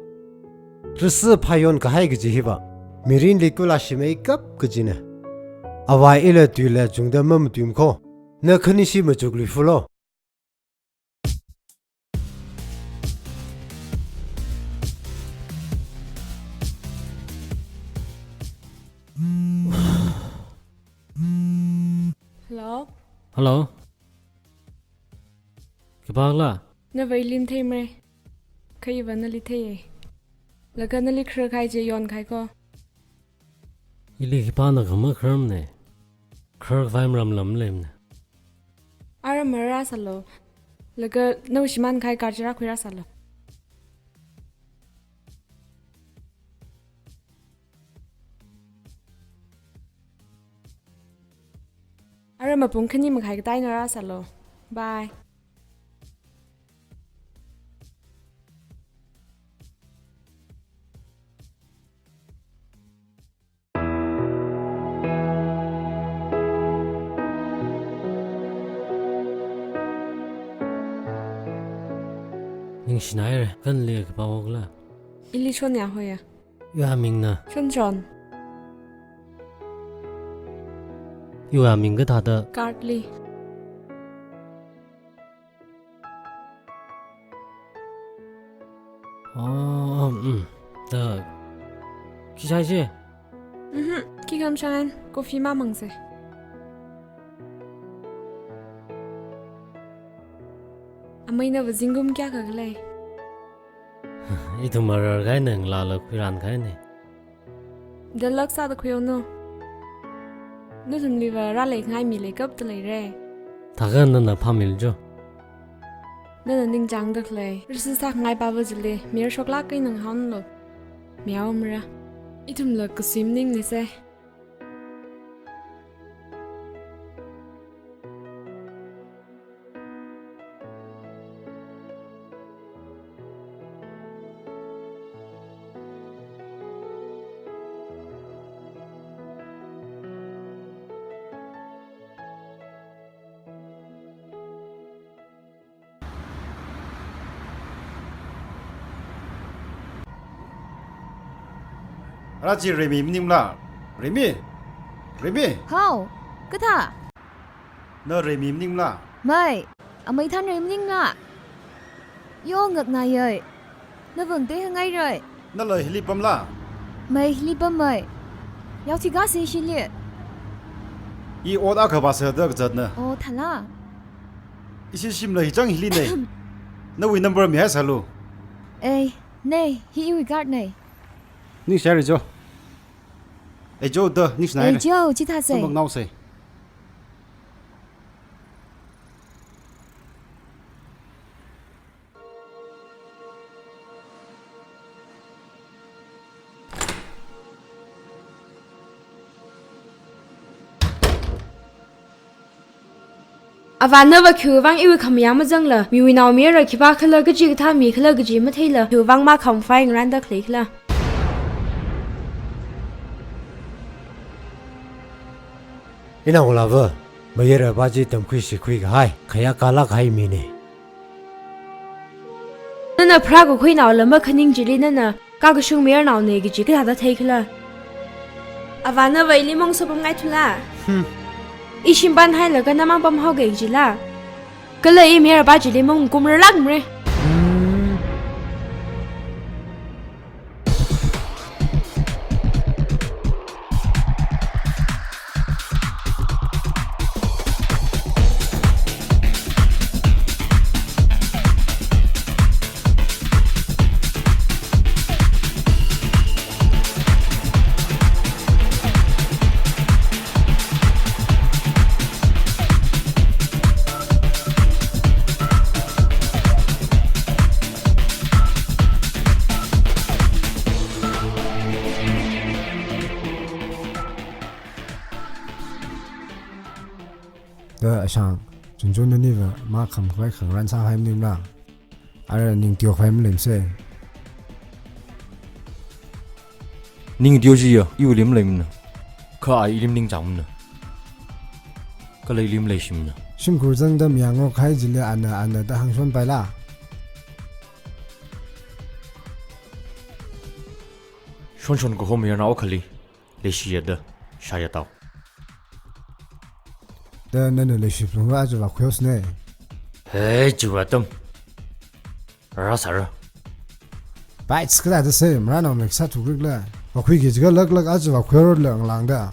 Risi phayon kahai kaji hiva. Mirinli kula shimeikap kajina. Avā ila tuila chungda mamatuima ko. Na khanishi machukluifulo. Hello? Hello? Khipākhala? Nava ili matheimara. Kha iva nali theiya. Laga nali khararkahai chi yonkahai ko. Ili khipāna khamakhararmana. Khararkhavai maramla maleimana. Ara marāsālu. Laga nawui shimānkahai card chi rākhuirāsālu. Ara mapung khani makhai kataina rāsālu. Bye. Ningshinaira, kha nali khipākhala? Ili Sonia hoiya. Iwui amingna? Shonshon. Iwui aming kathāda? Card li. Oh, um, da. Khi shāi chi? Mhm, khi khamashān, coffee mamangsa. Amei nava zingkum kayākha khalei? Ithum mararkahaina, ngalāla khuirānkahaina. Dalak sāda khuihaonu. Nathumliva rāleikhangai mi leikapta leira. Thākha nana phāmilu jo. Nana ningchāngda khalei, risi sākhangai pava chili, mayar shoklāk eina ngahaolu. Mayarmara. Ithumla kasui maningnasa. Ara chi Remi maningla? Remi? Remi? Hao, kathā? Na Remi maningla? Mei, amei Thanrei maningla? Yo, ngaknā yei. Navang te hangai rai. Nala hili pamla? Mei, hili pammei. Yaothi kase shili. I ot akha vāsāda kazatna. Oh, thāla. Ishi shimla hichang hilina. Nawui number mihaisālu. Ei, nei, hi iwui card nei. Ningshāra jo. Ei jo da, ningshānai. Ei jo, chithāsa. Samphanghaosa. Avā nava khiwuivang iwui khamayā mazangla, miwui naomayara khipākhala, kachi kathā mikhala kaji matheila, khiwuivang makhamafai ngarānda khaleikhala? Inaongalāva, mayara pā chi tamkhui shikhui kahai, khayākalāk kahai mina. Nana pharākakhui naola makhaning chili nana kakashung mayarnaona kaji kathāda theikhala? Avā nava ili maung sopamngaithula? Hmm. I shimpānhailaga namang pamhaoga kajila? Kala i mayarpā chili maungkumrarlākmara. Hmm. Da Ashang, chunchun naniva makhamkhavai khangarān sāhai maningla? Ara ning teokhavai maleimasa. Ning teochiya, iwuili maleimana. Kha a ili maningchāngmana. Kala ili maleishimana. Shimkhur zangda mayā ngokhai chili ana, ana da hāngshonpaila? Shonshon kaho mayarnao akhali leishiya da shāya tao. Nana leishiphalungra, aja vākhuihaosei. Hei, chiwui atam. Rāsāra. Bai, chikada the same. Rānao mik sā thukrikla. Vākhuiki jiakha laklak aja vākhuihaora ngalāngda.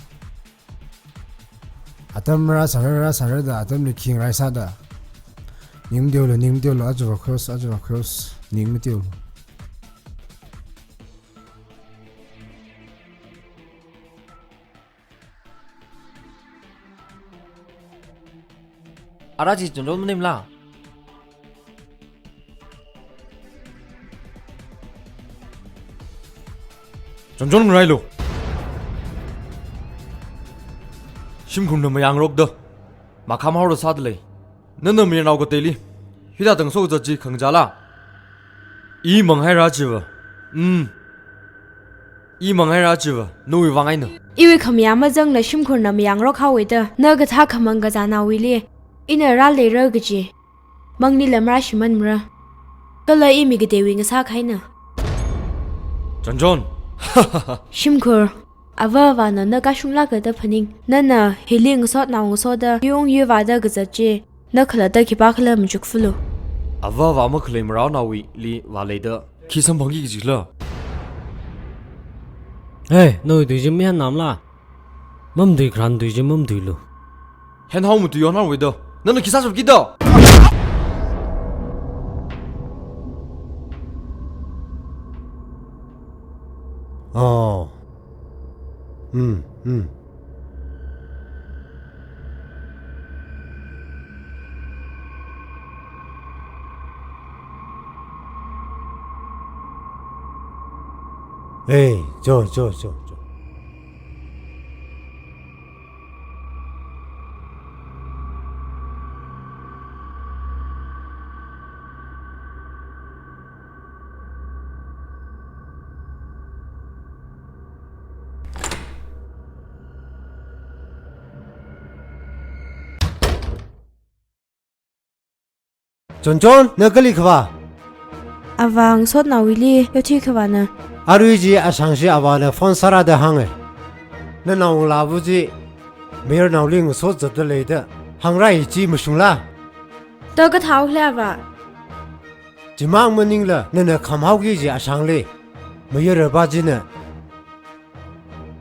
Atam rāsāra, rāsāra da, atamli khi ngarai sāda. Ning mateolu, ning mateolu, aja vākhuihaosa, aja vākhuihaosa, ning mateolu. Ara chi Chonchon maningla? Chonchon ngarailu. Shimkhurna mayangrokda. Makhamhaora sāda lei. Nana mayarnao kateili hithāda ngasokazat chi khangachāla? I manghaira chiva. Mm. I manghaira chiva, nawui vang eina. Iwui khamayā mazangla Shimkhurna mayangrok haowa da, na kathā khamang kazānaowuili ina rāleira kaji manglila marāshimānmara. Kala i mi kateiwui ngasā kahaina. Chonchon. Shimkhur, ava avāna na kashunglāka da phaning. Nana hili ngasotnao ngasoda, yungyuivāda kazat chi, na khalatta khipākhala machukfulu. Ava avā makhalei maraonaowuili vāleida khi samphangki kajila? Hey, nawui tui chi mahenna mala? Mamatui kharān tui chi mamatuilu. Henhao matuihaonaowuida, nana khi sāshapki da? Oh. Hmm, hmm. Hey, cho, cho, cho, cho. Chonchon, na kali khavā? Avā ngasotnaowuili yaothui khavāna. Arui chi ashangshi avāna phone sārāda hānga. Nanao ngalāva chi mayarnaoli ngasozatda leida hāngra, i chi mashungla? To kathāhaole avā. Chimang maningla nana khamhaoki kaji ashangli mayarva china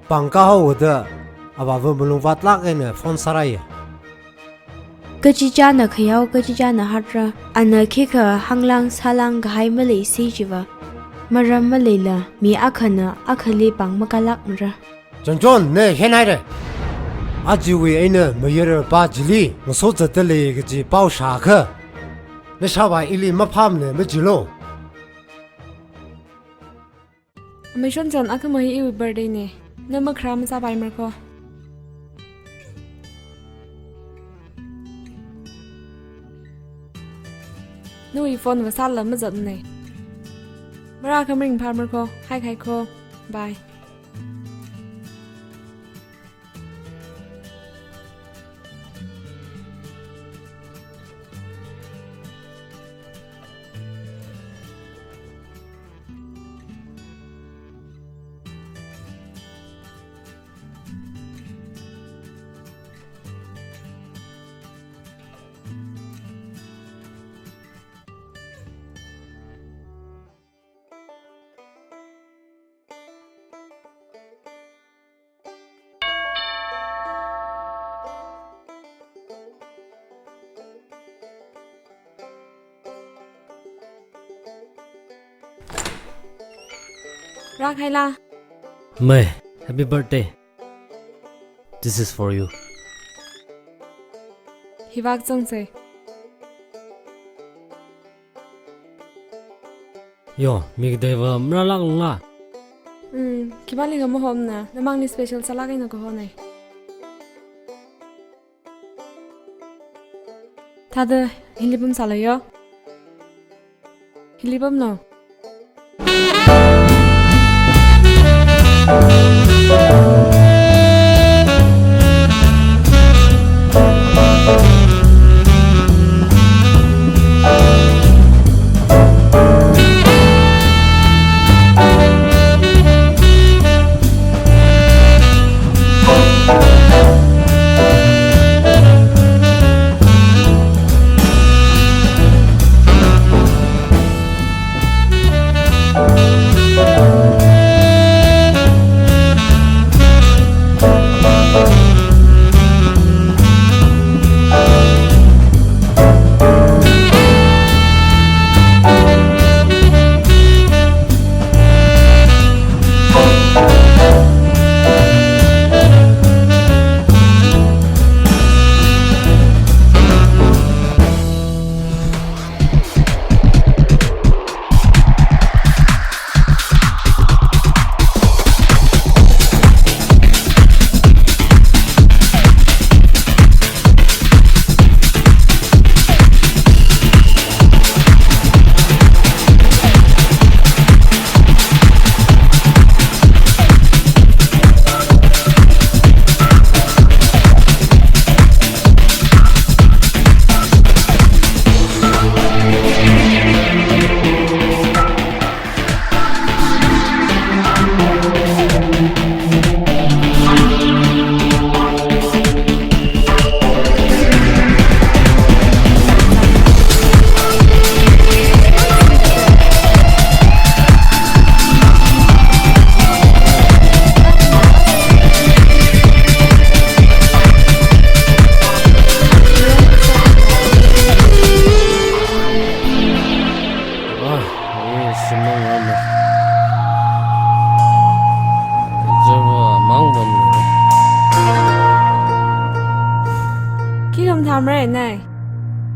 pāng kahaoda avāva malung vātlāk eina phone sārāya. Kachichāna khayao, kachichāna hatra. Ana khikha hānglāng sālāng kahai maleisi chiva. Maram maleila mi akhana akhali pāng makālākmara. Chonchon, na henhaira. Ajawui eina mayarva chili ngasozatda lei kaji pao shākha, nashāvā ili maphāmana majilu. Amei Chonchon, akhama hi iwui birthday na. Na makharā mazāpaimara kho. Nawui phone va sālala mazatmana. Marākha maringphāmara kho, haikahai kho. Bye. Rākahaila? Mei, happy birthday. This is for you. Hi vākazangsa. Yo, mi kateiva marālāklungla? Hmm, khipālikha mahomana, namangli special sālāk eina kahona. Thāda, hili pamsālu yo. Hili pamlu.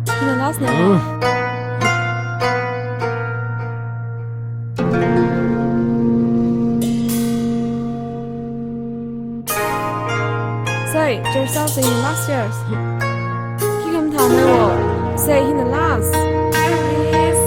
Hina last na. Mm. Sai, Chersau sai hina last years. Khi khamathā mei wo. Sai hina last. Please.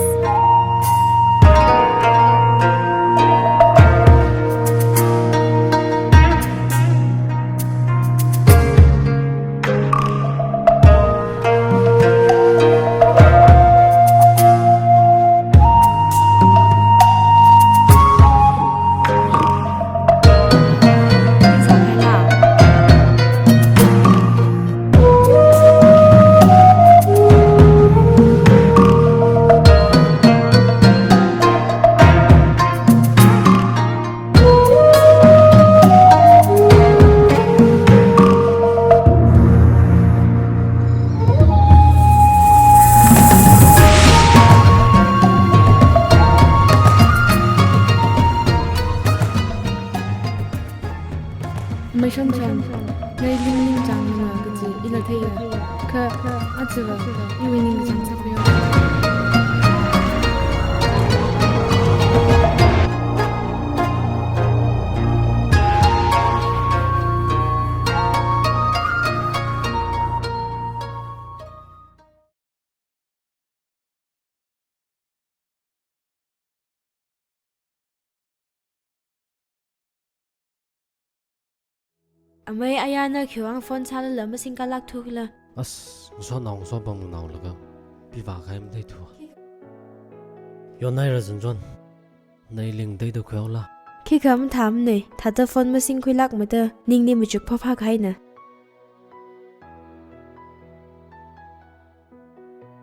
Mei Shonchon, nali ning ningchāngna kaji ila theiya. Kha, aja va, iwui ningkachāng sākhuiya. Amei, aya na khiwuivang phone sālala masingkālākthu khala? As, ngasotnao ngasopam nganaolaga pivākahai matheithu. Yonhaira Chonchon, nali ngateida khuihaola. Khikha mathāmana, thāda phone masingkhuilākmada ningli machuk phāphākahaina.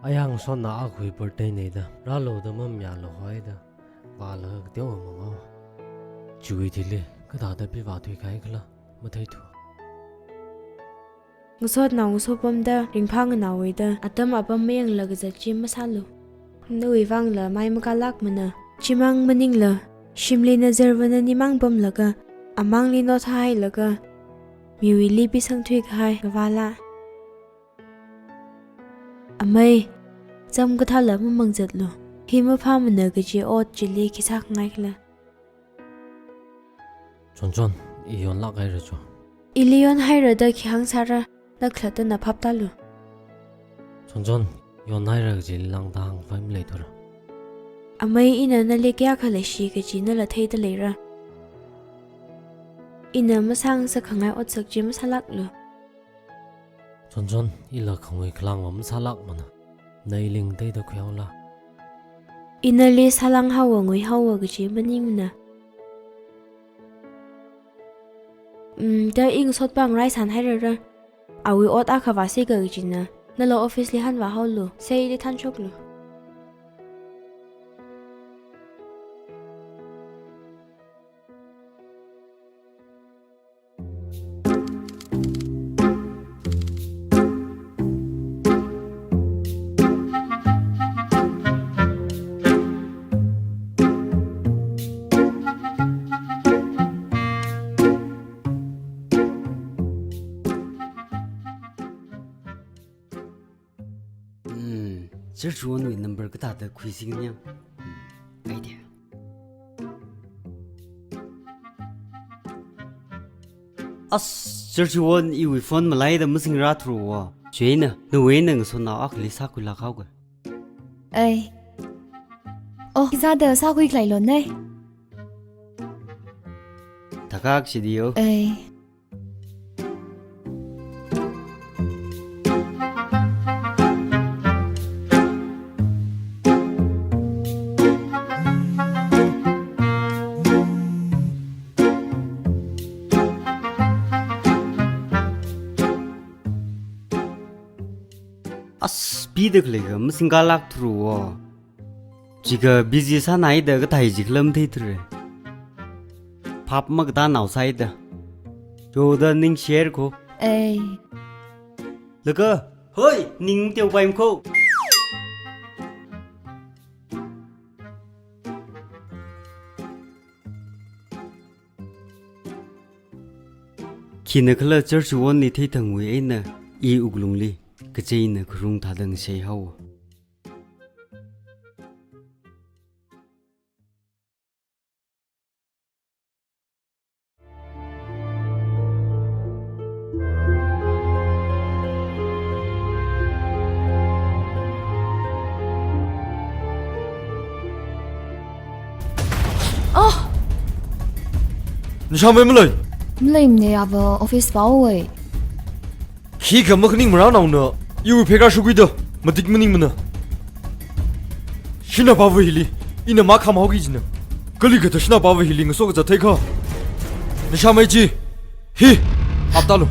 Aya ngasotnao akhawui birthday na da, rālu da mamayālu haida, vālaga kateowa mangao. Chiwui thili kathāda pivāthuikahai khala matheithu. Ngasotnao ngasopamda ringphā nganaowuida atam apam mayanglaga kazat chi masālu. Nawui vangla mai makālākmana. Chimang maningla, shimli nazar va nanimang pamlaga, amangli nothahailaga, miwuili pisangthuikahai ngavāla. Amei, chām kathāla mamangzatlu. Hi maphāmana kaji ot chili khi sākhangai khala? Chonchon, i yonlāk haira cho. Ili yonhaira da khi hāngsāra, na khalatta na phap tālu. Chonchon, yonhaira kajili lāngda hāngkhavai maleithura. Amei, ina nali kayākha leishi kaji nala theida leira. Ina masāngasakkhangai otsak chi masālāklu. Chonchon, ila khangui khalang va masālākmana. Nali ngateida khuihaola. Ina nali sālānghaowa nguihaowa kaji maningmana. Mm, da i ngasotpam raisānhairara. Awui ot akha vāsi kajina. Nala office li hanvāhaolu. Sai ili thanshoklu. Hmm, Church One wui number kathāda khuisi kanyang. Hmm, idea. As, Church One iwui phone malaida masingrāthura. Chieina, nawui eina ngasotnao akhali sākhuilāk haoga. Ei. Oh, khi sāda sākhuikhalei lo nei. Thakak shidiyo. Ei. As, pida khaleiga masingkālākthura. Chiakha busy sānaida kathei chi khala matheithura. Phap makatā nao sāida. Choda ning share kho. Ei. Laga, hoi, ning teopaimkho. Khina khala Church One li theithangwui eina i wuklungli kachi eina kharung thāda ngasei haowa. Ah! Nashāmei malei? Maleimana ava, office vāhaowa. Khikha makhaning marānaona iwui pheikar shakhuida matik maningmana. Shanao pava hili ina makham haoki jina. Kali kathā shanao pava hili ngaso kazat theikha. Nashāmei chi, hi, aptalu.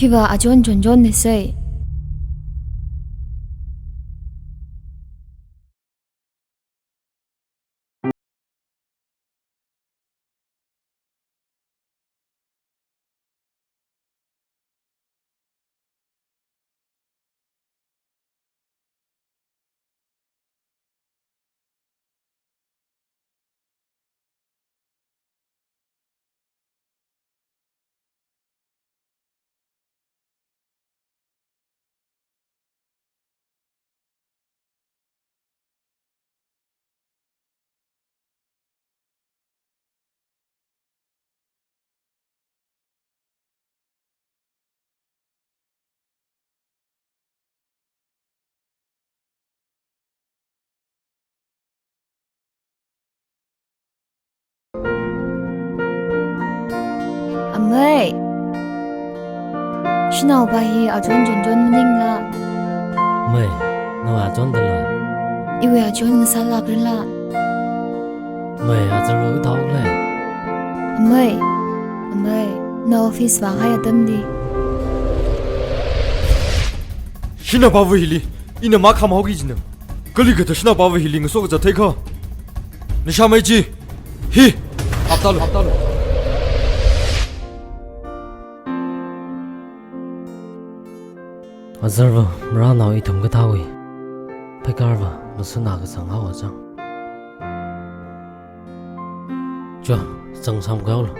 Hiva Ajon Jonjon ne sai. Amei. Shanao pa hi Ajon Jonjon maningla? Mei, nawui Ajon dala? Iwui Ajon ngasālākrala? Mei, azarva thaolei. Amei, amei, na office vāhai atamli. Shanao pava hili ina makham haoki jina. Kali kathā shanao pava hili ngaso kazat theikha. Nashāmei chi, hi, aptalu, aptalu. Azarva marānao ithum kathāwui pheikarva masāna kasang haowa chang. Cho, zang samkalu.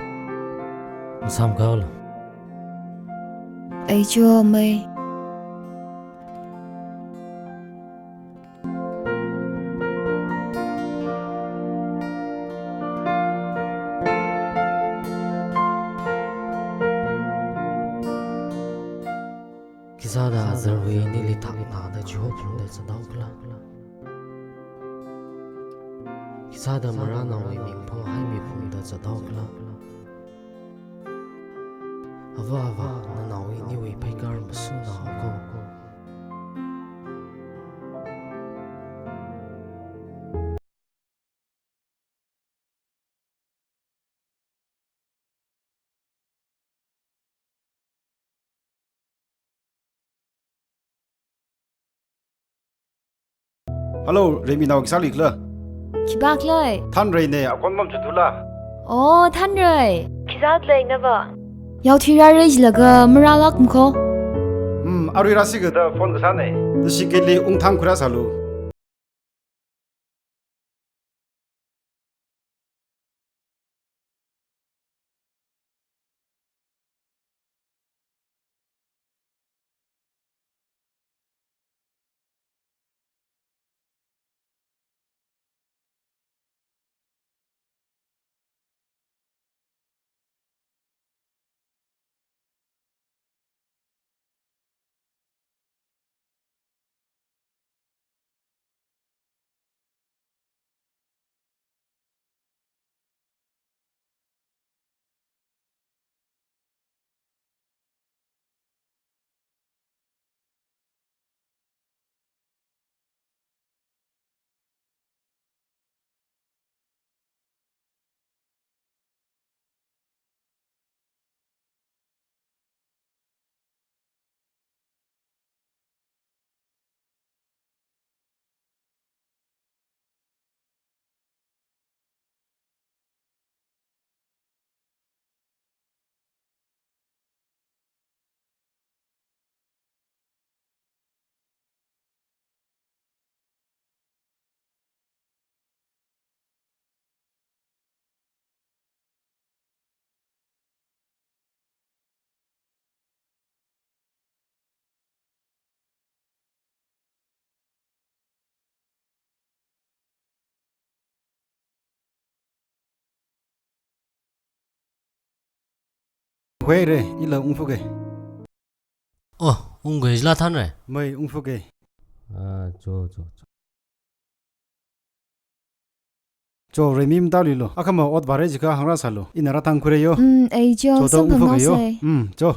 Samkalu. Ai cho, mei. Khisāda azarva nili thaknada chihophungda zathaokhala? Khisāda marānaowui ming phāhaimiphungda zathaokhala? Ava, ava, nanaowui niwui pheikar masāna haoko. Hello, Reminao khisālikhala? Khipākhala? Thanreina, akhon mamchithula? Oh, Thanrei. Khisāda lei nava? Yaothui rāra jilaga marālākmako. Hmm, arui rāsi kajida phone kasāna. Nashi kali ungthang khuirāsālu. Huire, ila ungfuke. Oh, ungke jila thanre. Mai ungfuke. Ah, cho, cho, cho. Cho, Remi mataluilo. Akhama ot vāre jiakha hāngrāsālo. Ina rāthangkhuire yo. Mm, ei cho, cho, to samphang ungfuke yo. Naosei. Mm, cho.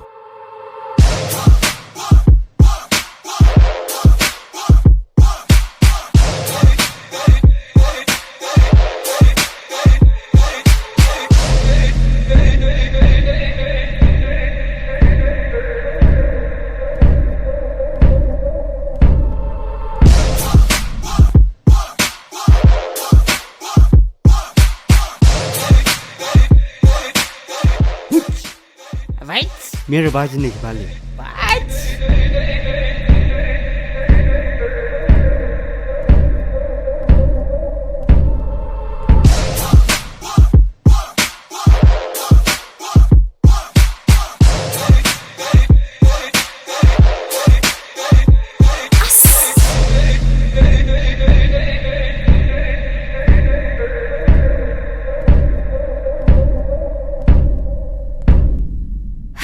Right? Mira bajini kibali. What?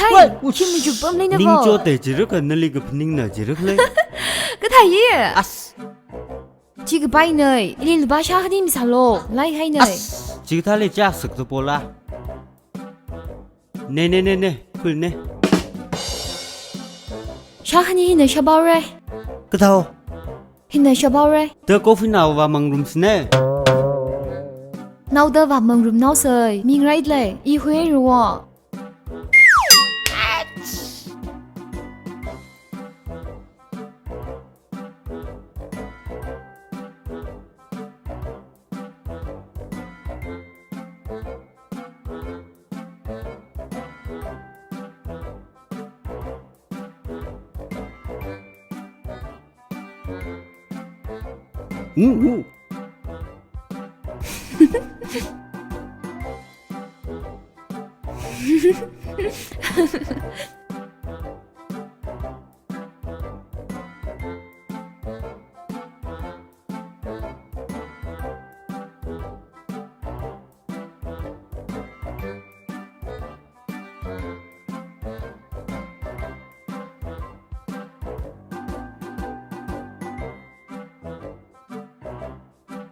Hai, wai, ush. Khimi chupam lei na ning ko. Chote jirakha nali kaphaningna jirakha lei. Kathāi. As. Chi kapai nei, ili lupā shākhani misālo, lai hai nei. As, chikathāli chāksak tu pola. Ne, ne, ne, ne, khul ne. Shākhani hina shāpaore. Kathāo? Hina shāpaore. Da coffee nao vāmangrumsine. Naoda vāmangrumnaosei, ming right lei, i huiruo. Wu, wu.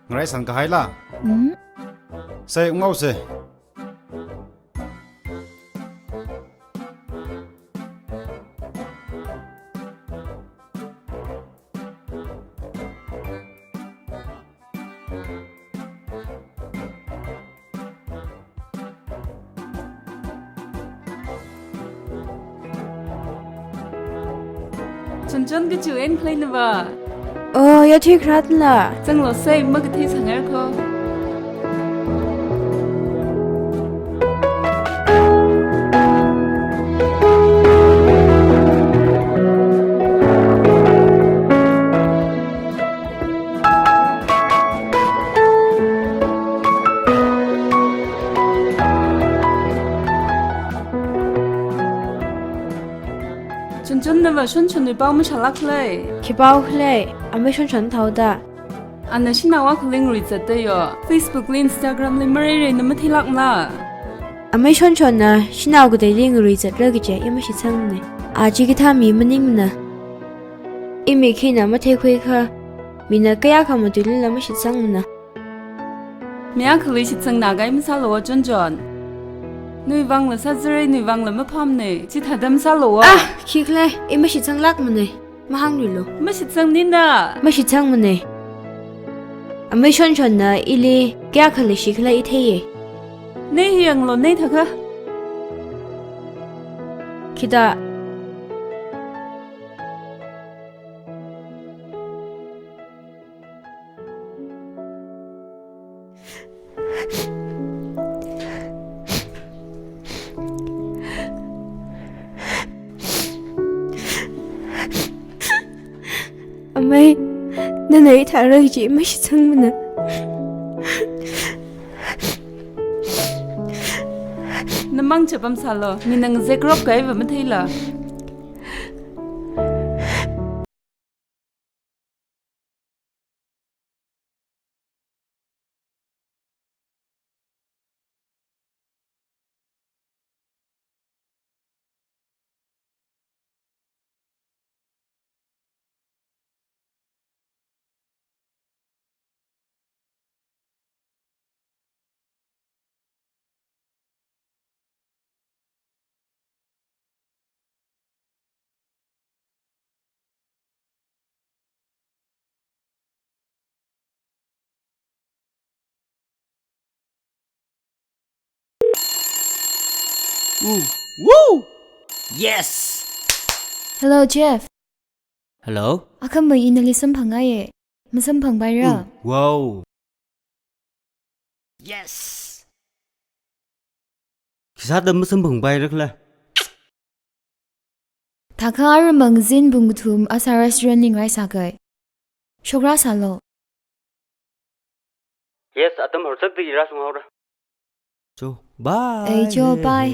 Ngarai san kahaila? Hmm? Sai, unghaose. Chonchon kachu eina khalei nava. Oh, ya thik rat la. Zanglo sai, makathei sāngai ko. Chonchon nava Shonshonwui pao mashālāk khalei. Khipao khalei, amei Shonshon thaoda. Ana shanao akhali ngaruizatda yo. Facebook li, Instagram li mareirei na matheilākmala. Amei Shonshonna shanao kateili ngaruizatra kaje i mashitsangmane. A chikathā mi maningmana. I mi khina matheikhuiakha, mina kayākha matuilala mashitsangmana. Mi akhali shitsangnā kahai masālo Chonchon. Nawui vangla sāzarei, nawui vangla maphāmane. Chithāda masālo. Ah, khikhala, i mashitsanglākmane. Mahāngluilo. Mashitsangnina. Mashitsangmane. Amei Shonshonna ili kayākha leishikhala i theiye. Nei hi yanglo, nei thākha. Khida. Amei, nana i thāra kaji mashitsangmana. Namang chapam sālo, mina ngazek rop kahaiva matheila. Mm. Woo! Yes! Hello, Jeff. Hello? Akhama ina nali samphangngaiye. Masamphangpaira? Mm. Wow. Yes! Khisāda masamphangpaira khala? Thākha ara mangazin pung kathum asā restaurant li ngarai sākai. Shokra sālo. Yes, atam horchakda i rāshunghaora. Cho, bye. Ei, cho, bye.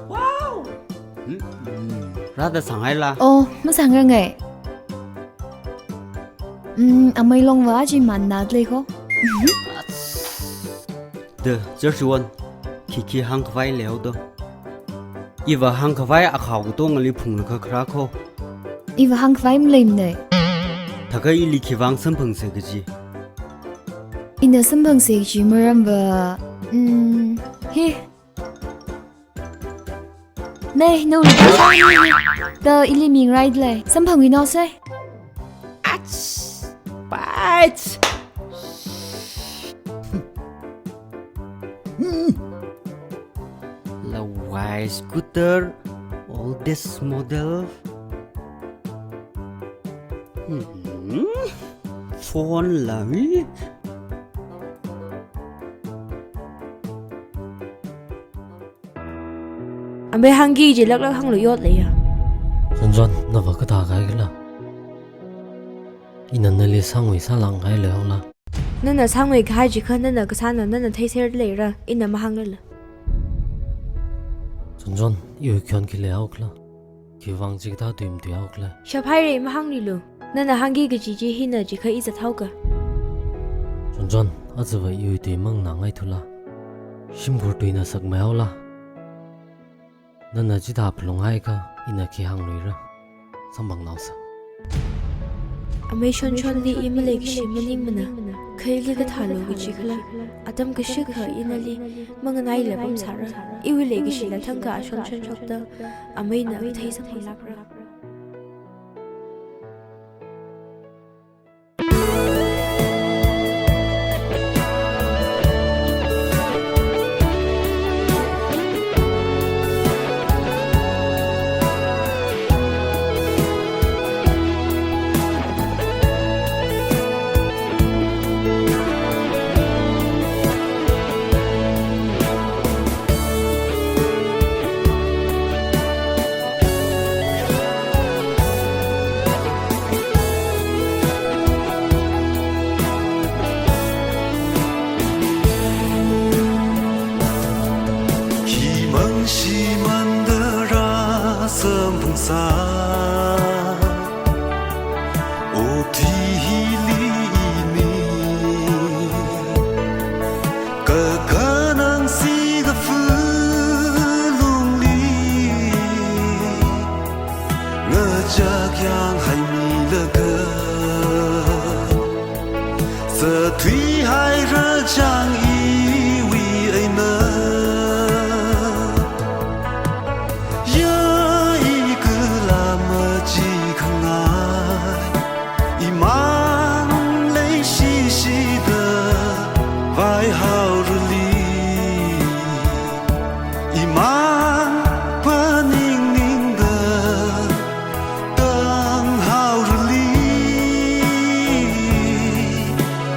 Wow! Hmm, hmm. Rāda sāngaila? Oh, masāngranga. Hmm, amei longva aja manna lei ko. Da, Jersey one, khikhi hāngkhavai leihaodo. Iva hāngkhavai akhao katongali phunglaga kharā ko. Iva hāngkhavai maleimana. Thākha ili khivang samphangsa kaji? Ina samphangsa kaji maramva, mm, hi. Nei, no, da ili mingarai lei. Samphangwui naosei. Ach! Pach! Lawai scooter, oldest model. Hmm. Phone lawi. Amei hāngki jilaklak hānglu yot leiya. Chonchon, nava kathā kahai khala? Ina nali sāngui sālāng kahai leihaola? Nana sāngui kahai jikha nana kasāna nana theiser leira, ina mahānglala. Chonchon, iwui khon khi leihao khala? Khivang chikathā tui matuihao khala? Shaphaire, mahāngrilu. Nana hāngki kaji chi hina jikha i zathaoka. Chonchon, ajava iwui tui manganāngaithula. Shimkhur tuina sakmeihaola. Nana chithā phalunghaiakha, ina khi hāngluira. Samphangnaosa. Amei Chonchonli i maleikashi maningmana. Kha ili kathālu kaji khala? Atam kashikha i nali manganaila pamsāra. Iwui leikashila thangkha a Chonchon shokta, ameina kathei samphanglākra. Himang shimānda rāsamphangsa, okathui hili ini. Kakhanang sikafu lungli, ngachak yānghaimilaga, zathuihaira chang iwui eina. Ya i kala machikhangai, imang leishishida vaihaorali, imang phaningningda tanghaorali,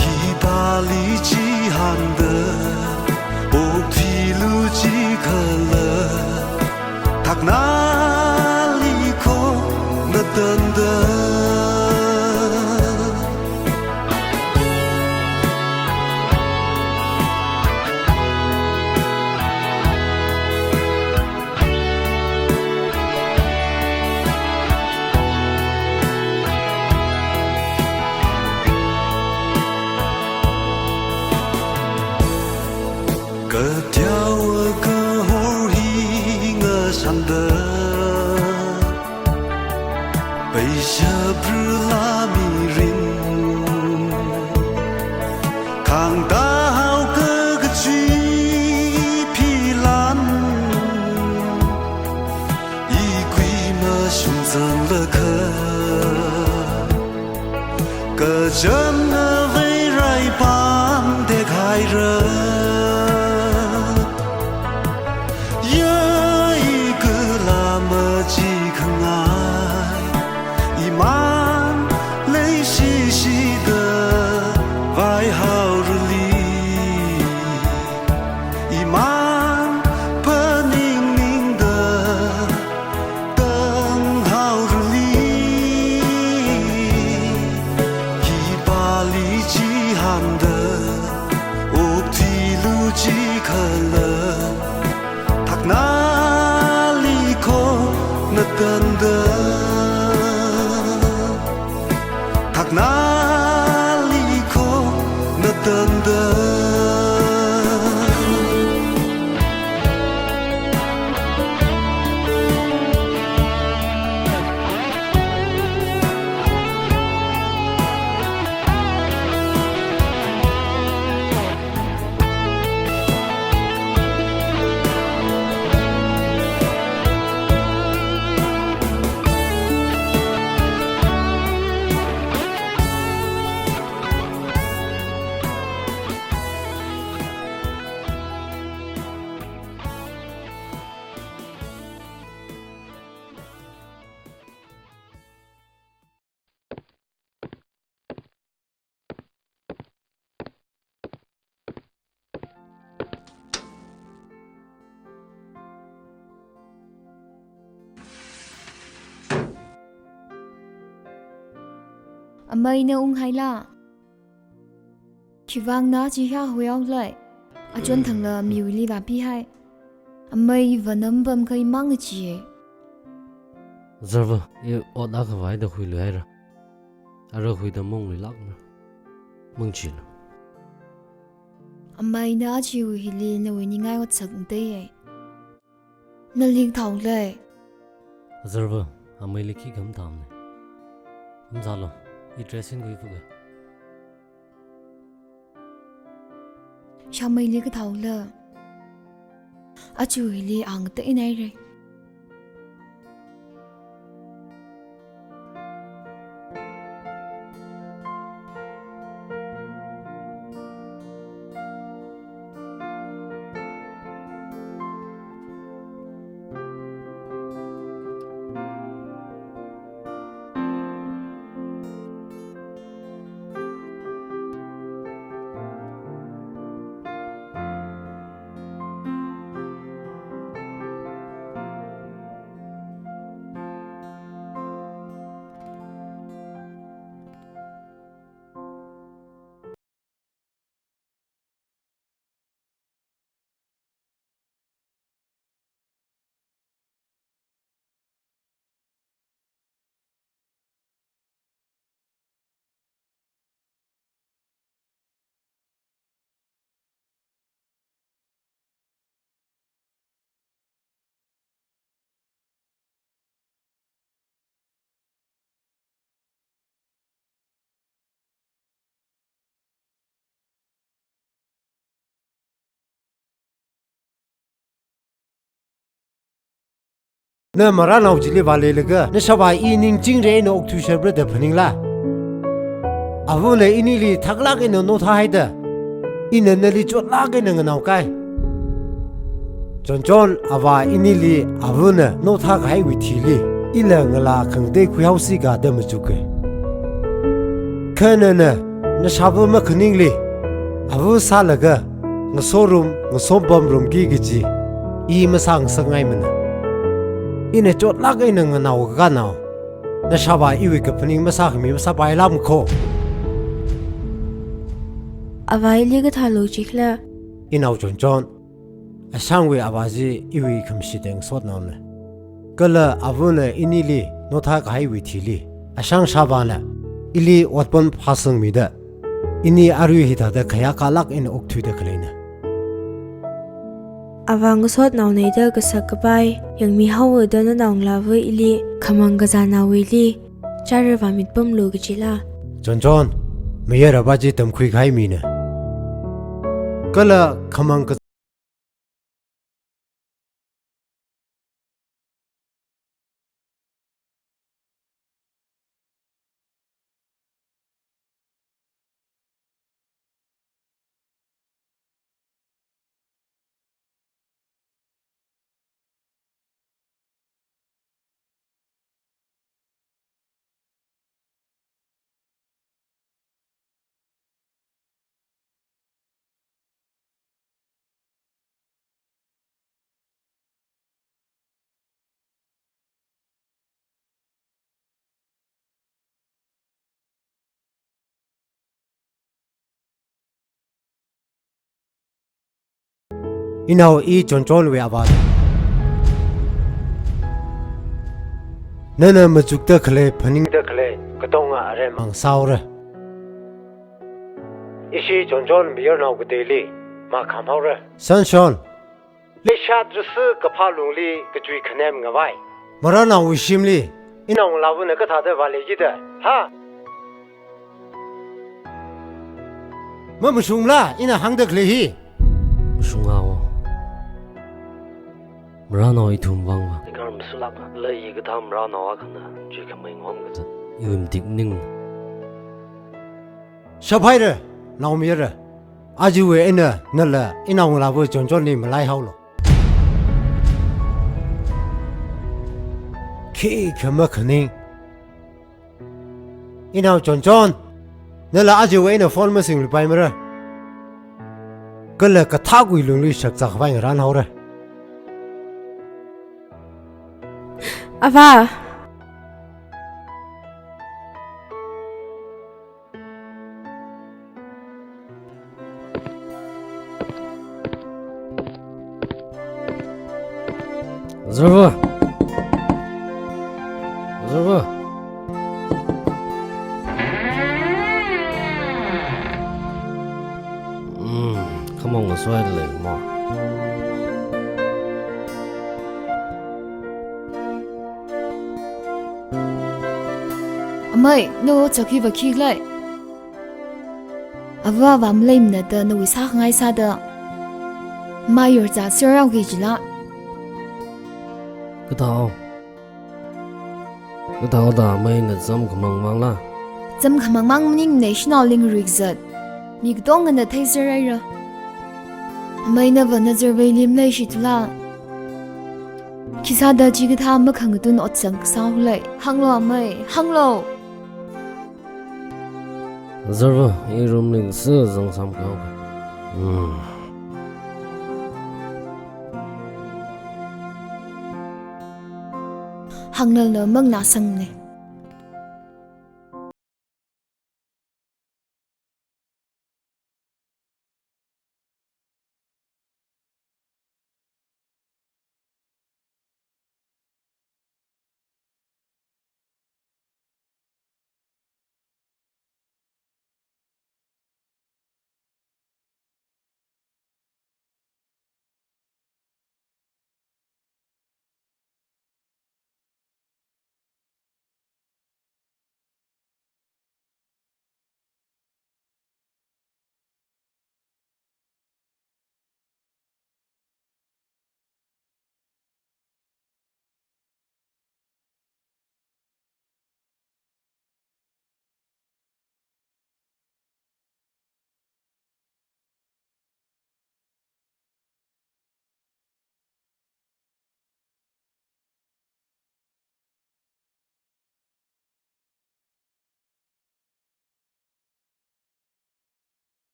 hi Pali chihān chanda, peishaprula mirin, khangtahao kakachi philan, ikui mashungzanglakha, kachānna veirai pamtekhaira. Ya ikala machikhangai, iman leishishida vaihaorali, iman phaningningda tanghaorali, hi pali chihānda okthuilu jikhala, thaknali khonatanda, thaknali khonatanda. Amei, na unghaila? Khivang na chi hiahuihaolei? Achon thangla miwuili vāpihai. Amei, vānam pamkhai mang chi. Zarva, i ot akha vāida huiluihaira. Ara huida mongluilākna. Mangchina. Amei, na chiwui hili nawui ningai ot sakngateiya. Nali kathāhaolei? Zarva, ameili khi khamtamne. Mazālu, i dress in khuifuke. Shameili kathāhaola? Aja hili ang teinaire. Na maranao chili vāleilaga, nashāvā i ningchingre eina okthuishapra da phaningla? Avana inili thaklāk eina nothahaida, ina nali chotlāk eina nganaokai. Chonchon avā inili avana nothakahaiwui thili, ila ngalā khangatei khuihaosi kha da machuke. Kha nana, nashāva makhaningli, ava sālaga, ngasorum, ngasompamrumki kaji, i masāngasakngaimana. Ina chotlāk eina nganaokakānao, nashāvā iwui kaphaning masākhami masāpailākma kho. Avā ili kathālu jikhala? Inao Chonchon, Ashangwui avā chi iwui khamashit eina ngasotnaona. Kala avana inili nothakahaiwui thili, Ashang shāvāna ili otpam phāsangmida, ini arui hithāda khayākalāk eina okthuida khaleina. Avā ngasotnaona da kasak kapai yangmihaowa da nanaongalāva ili khamang kazānaowuili chara vāmitpamlu kajila. Chonchon, mayarava chi tamkhui kahai mina. Kala khamang ka- Inao, i Chonchonwui avā. Nana machukda khalei, phaningda khalei katonga aremang sāhaora. Ishi Chonchon mayarnao kateili makhamhaora. Sanshon. Leishat rasi kaphā lungli kachui khanem ngavai. Maranaowui shimli inaongalāvana kathāda vāleikida, ha? Mamashungla ina hāngda khalei hi? Mashungao. Maranao ithum vangva. Ikar masulak la i kathā maranao akhana chui khamei ngom kazat. Iwui matik ning. Shaphaira, naomayara. Ajawui eina nala inaongalāva Chonchonli malaihaolu. Khikha makhaning. Inao Chonchon, nala ajawui eina phone masingluipaimara. Kala kathākwui lungli shakzā khavai ngaranhaora. Avā. Zarva. Zarva. Hmm, khamong ngasoi lei mo. Amei, no chakhi va khi lei. Avā avā maleimana da nawui sākhangai sāda mayur zā sirao kajila. Kathāo. Kathāo da ameina zam khamang mangla. Zam khamang mang maningmana, shanao ling rik zat. Mi katongana theiseraira. Ameina va nazarvei lim leishitula. Khisāda chikathā makhangatun ot zang kasāo lei. Hānglo amei, hānglo. Zarva, i room li sazang samkao. Hmm. Hānglala mangnā sangne.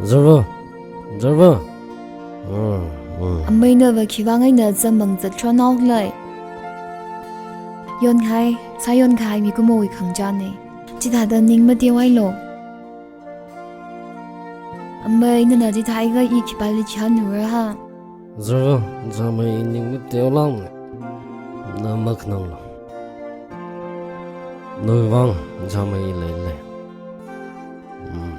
Zarva, Zarva. Mm, mm. Amei nava khivang eina zam mang zat tron haokhala? Yonkahai, sāyonkahai mikumowui khangachāna. Chithāda ning mateohailu. Amei nana chithāakha i khipāli chihānlura ha? Zarva, Jamei i ning mateolākna. Na makhananglu. Nawui vang Jamei i leilei. Mm.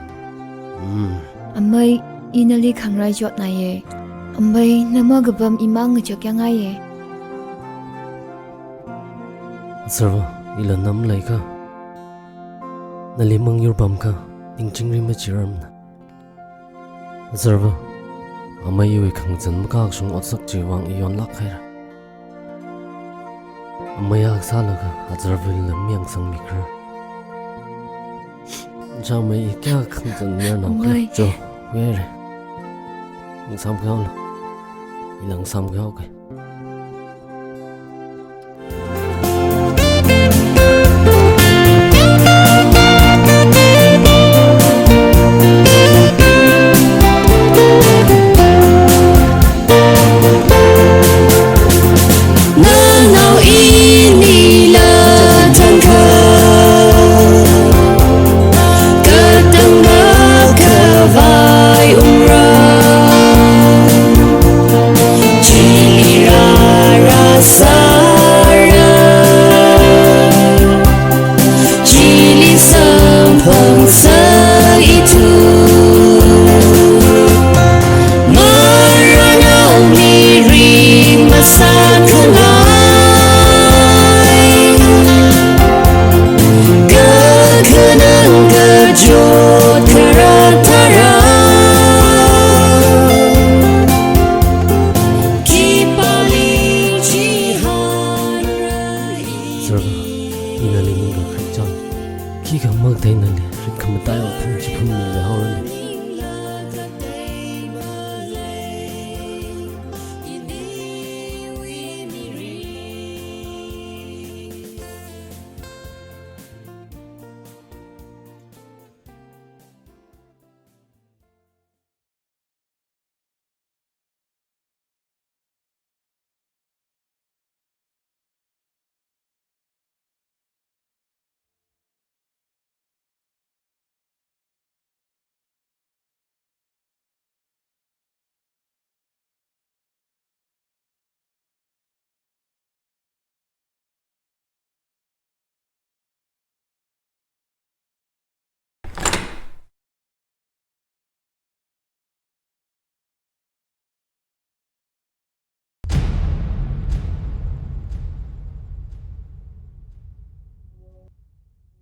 Mm. Amei, i nali khangarai chotnaiya. Amei, na makapam imang ngachak yangngaiya. Zarva, ila na maleikha, nali mangyur pamkha, ning chingri machirarmana. Zarva, amei iwui khangazan makakashung otsak chiwui vang i yonlāk haira. Amei akha sālaga, a Zarvali lam yangsangmi kharar. Jamei i kayākha khangazan mayarnao khala? Amei. Cho, where? Ngasāmkhuihaolu. Ila ngasāmkhuihaoka. Nanao inila tangkha, katang makhavai ungra. Chili rāra sāra, chili samphangsa ithum. Maranao mirin masākhangai, kakhanang kachot kharar tharan. Khipāli chihānra i. Zarva, i nali ningkakharek chang. Khikha makathei nali rik khamataiya phung chiphun mihaorali.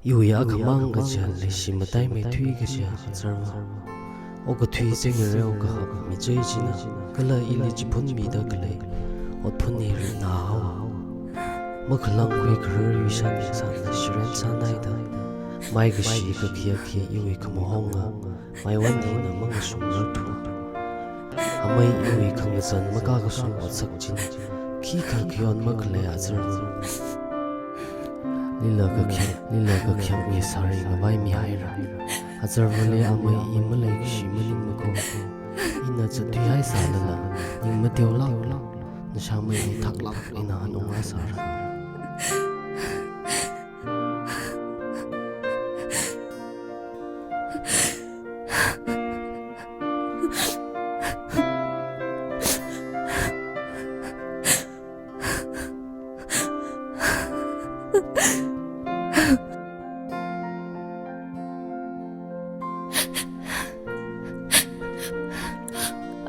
Iwui akhamang kaja leishi mataimeithui kaja Zarva. Okathui chi ngareo kahak michei china, kala ili chiphun mida khalei otphun hi rinna haowa. Makhalangkhui kharar yuishan yangsangna shiren sānaida, maikashi kakhi akhi iwui khamahonga, maiwan hina mangashungrarthu. Amei iwui khangazan makakashung otsak china, khikha khayon makhalei a Zarva. Lila kakhyang, lila kakhyang i sāri ngavaimihaira. A Zarvali amei i maleikashi maningmako. Ina zatthuihai sālala, ning mateolāklu. Nashamei i thaklāk eina hanunga sāra.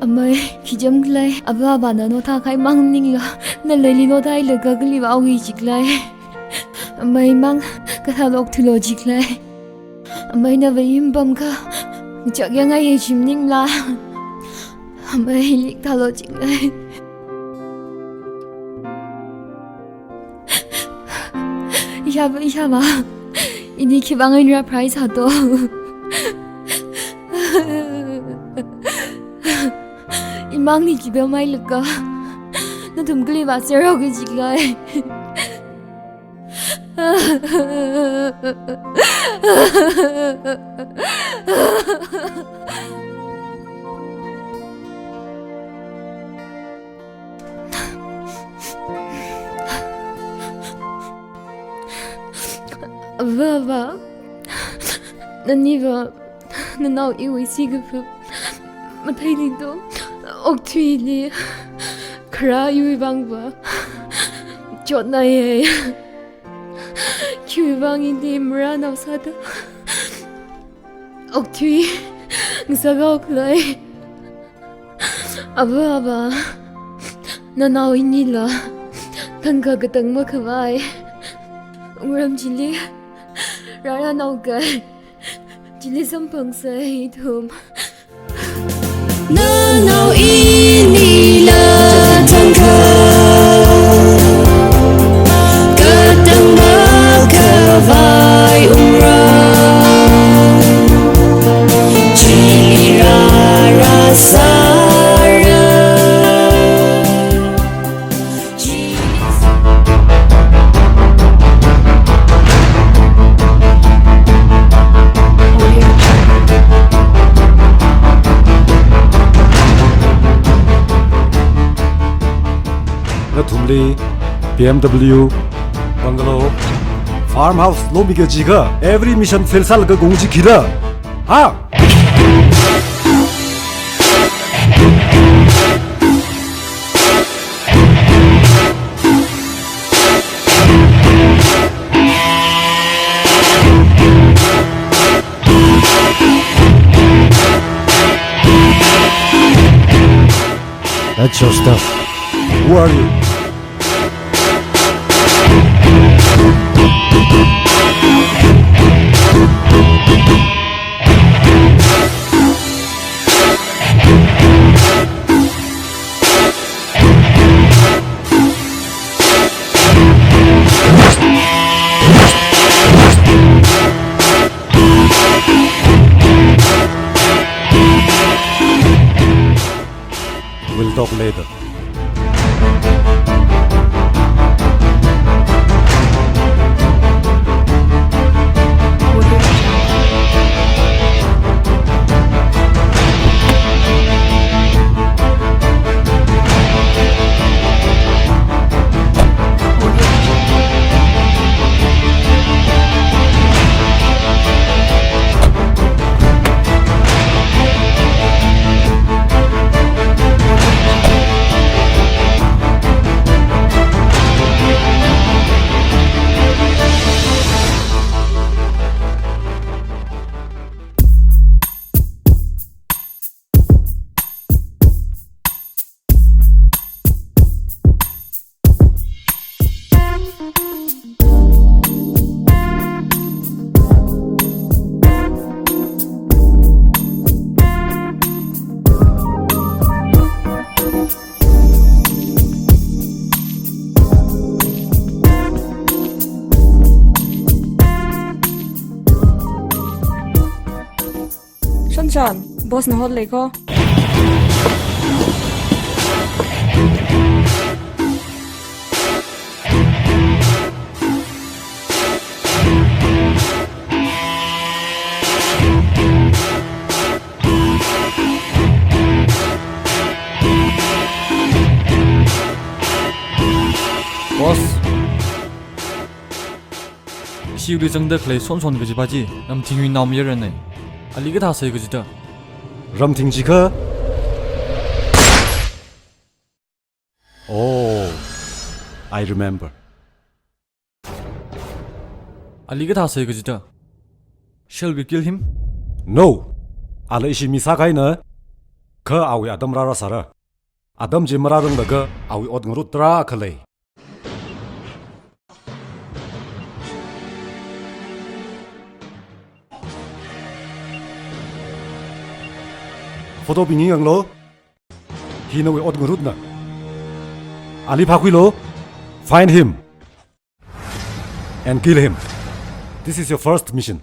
Amei, khi chāmkhala, avā avāna notha kahai maningla, naleili nothailaga kali vāoki jikhala. Amei mang, kathālok thulo jikhala. Amei nava i mapamkha, ngachak yangngaiya chi maningla. Amei, ili kathālo jikhala. Ishāva, ishāva, ini khivang eina rāpharāi sāto. Imangli khipeo mailaga, nathum kali vāserhaoki jikhala. Ava, ava, naniva nanao iwui sikaphā matheili do, okthuili kharā iwui vangva chotnaiya. Khiwui vang ili marānao sāda okthui ngasakhaokhala? Ava, ava, nanao inila thangkha katang makhavai wungram chili rārānao kahai chili samphangsei ithum. Nanao inila thangkha katang makhavai wungram chili rārāsāra. Nathumli B M W, bungalow, farmhouse lomi kaji kha, every mission fail sālaga kong chi khila? Ha? That's your stuff. Who are you? We'll talk later. Shanshan, boss na hot lei ko. Boss. Ishi uli zangda khalei Shonshon kajipa chi, Ramthingyuiwui naomayarana. Ali kathā sai kajida? Ramthing chi kha? Oh, I remember. Ali kathā sai kajida? Shall we kill him? No! Ala ishi mi sākahaina, kha awui atam rārāsāra. Atam chi marāranglaga awui ot ngarut tarākha lei. Photobing yanglu. Hi nawui ot ngarutna. Ali phākhuilu. Find him and kill him. This is your first mission.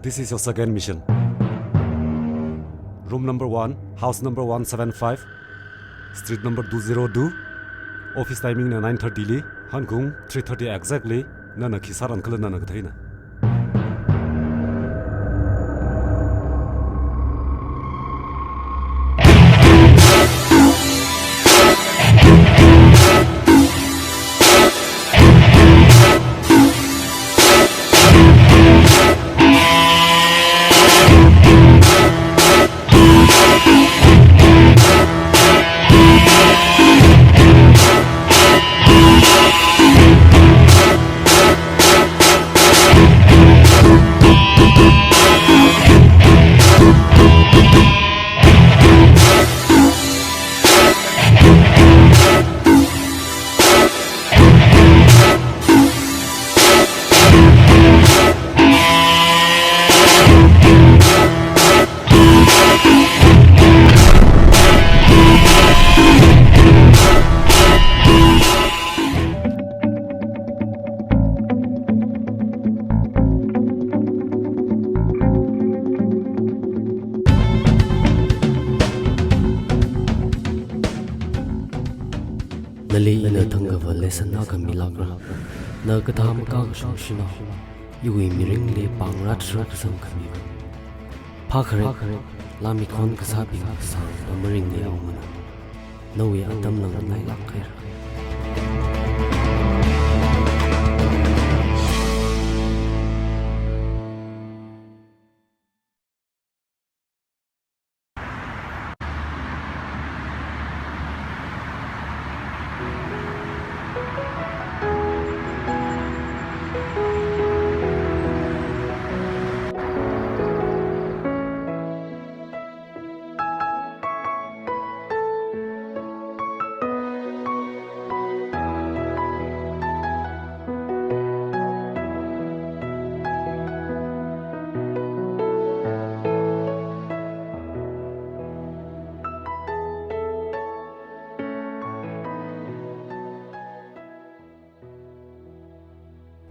This is your second mission. Room number one, house number one seven five, street number two zero two. Office timing na nine thirty li, hankhung three thirty exactly, nana khi sāran khala nana katheina. Nali ina thangkhava lesson akha milākra. Na kathā makakashung shinao. Iwui mirinli pāngrātra kasang khami. Phākharek, lāmikhon kasābing kasāng pamaringli aungana. Nawui atam lang ngailāk haira.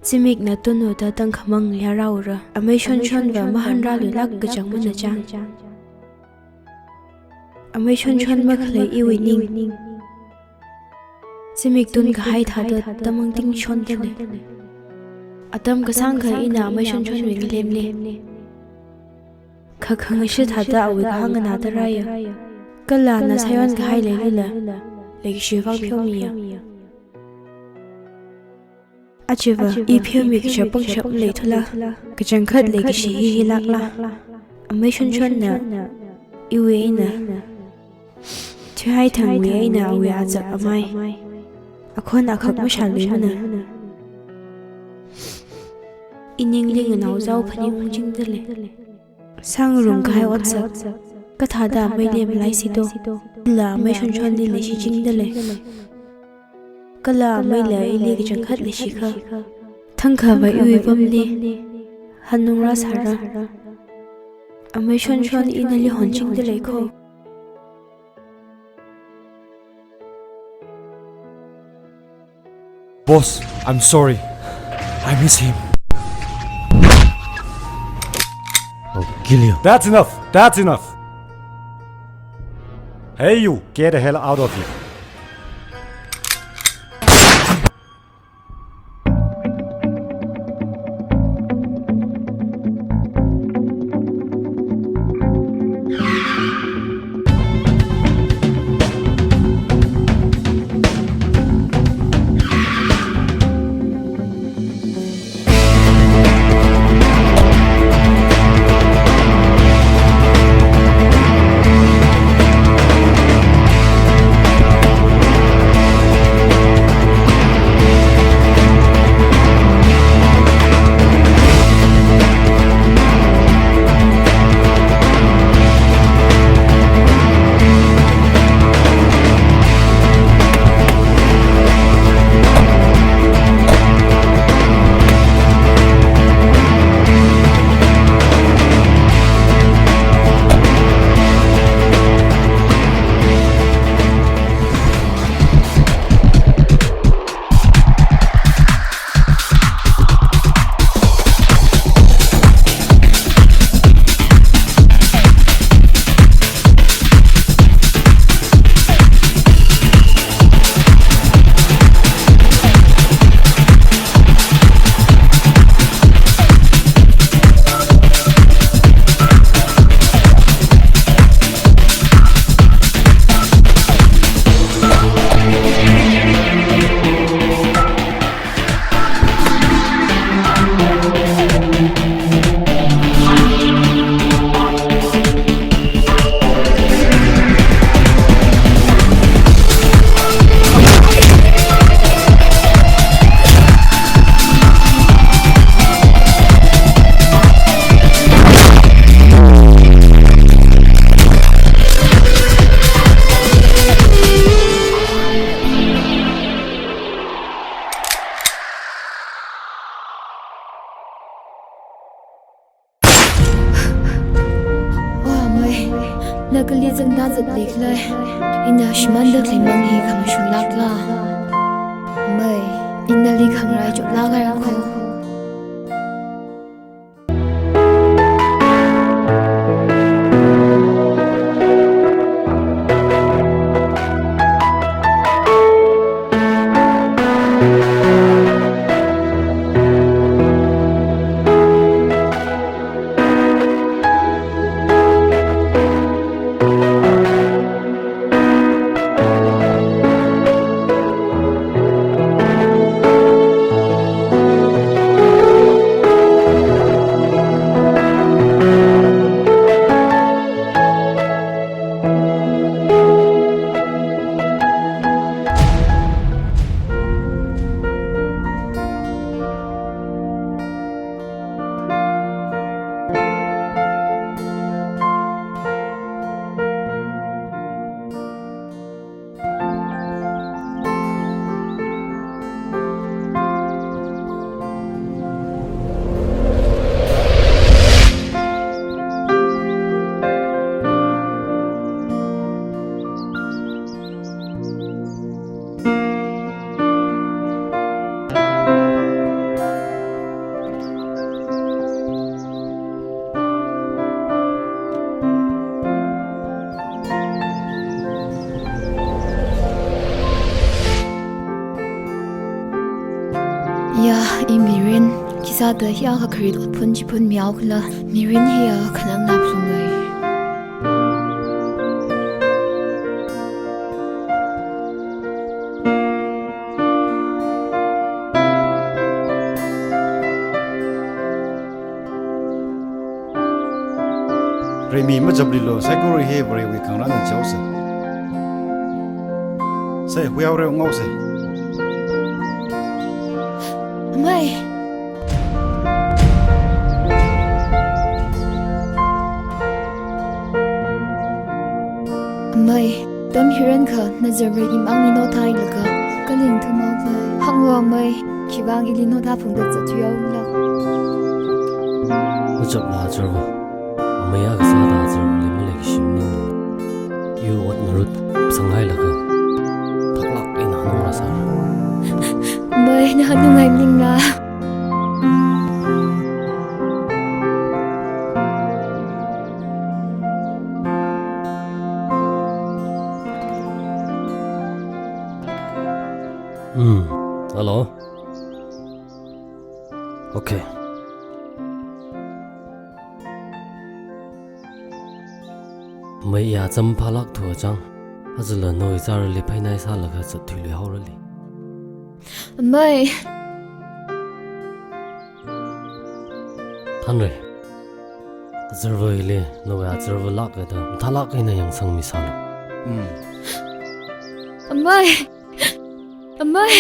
Zimikna tunwuda tangkhamang yarāura. Amei Shonshonva mahanrāluilāk kachang manachang. Amei Shonshon makhalei iwui ning. Zimik tunkahai thāda tamang tingshonda lei. Atam kasāngkha ina Amei Shonshonwui ngalemli. Kha khangashi thāda awui kahāng nganāda rāya. Kala na sāyonkahai leilila, leikashi vang pheomiya. Ajava, i pheomi kaja pangshap maleithula, kachangkhat leikashi hi hilākla. Amei Shonshonna, iwui eina, thuihaithangwui eina awui azak amai. Akhon akhak mashāluimana. I ningli nganaozao phaning ungchingda lei. Sāngarumkahai otsak, kathāda ameili malaisito, ila Amei Shonshonli leishichingda lei. Kala ameila ili kachangkhat leishikha. Thangkhava iwui pamli hanungra sāra. Amei Shonshon ina nali honchingda lei kho. Boss, I'm sorry. I miss him. I'll kill you. That's enough. That's enough. Hey, you, get the hell out of here. Kali zangda zatlikhala, ina shimānda khalei mang hi khamashunglākla. Mei, ina nali khangarai chotlāk haira kho. Ya, i mirin, khisāda hiyākha kharit otphun chiphun mihaokhala, mirin hiya khanang naphlungai. Remi machaplilu, saikora hi Varewui khangarān chaosa. Sai, huihaora, unghaosa. Amei. Amei, atam hirankha, nazarva imang nino thailaga, kaling thumang thai. Hānglu amei, khivang ili notha phungda zatthuihaola. Machapla azarva. Amei akha sāda azarvali maleikashi maningla. Iwui ot ngarut sanghailaga, thaklāk eina hanungra sāra. Amei, na hanunghai maningla. Hmm, hello. Okay. Mei, ya chāmphālākthu achang. Azala nawui zārali phainai sālaga zatthuiluihaorali. Amei. Thanrei. Azarva hili, nawui azarva lākada, mathālāk eina yangsangmi sālu. Mm. Amei! Amei!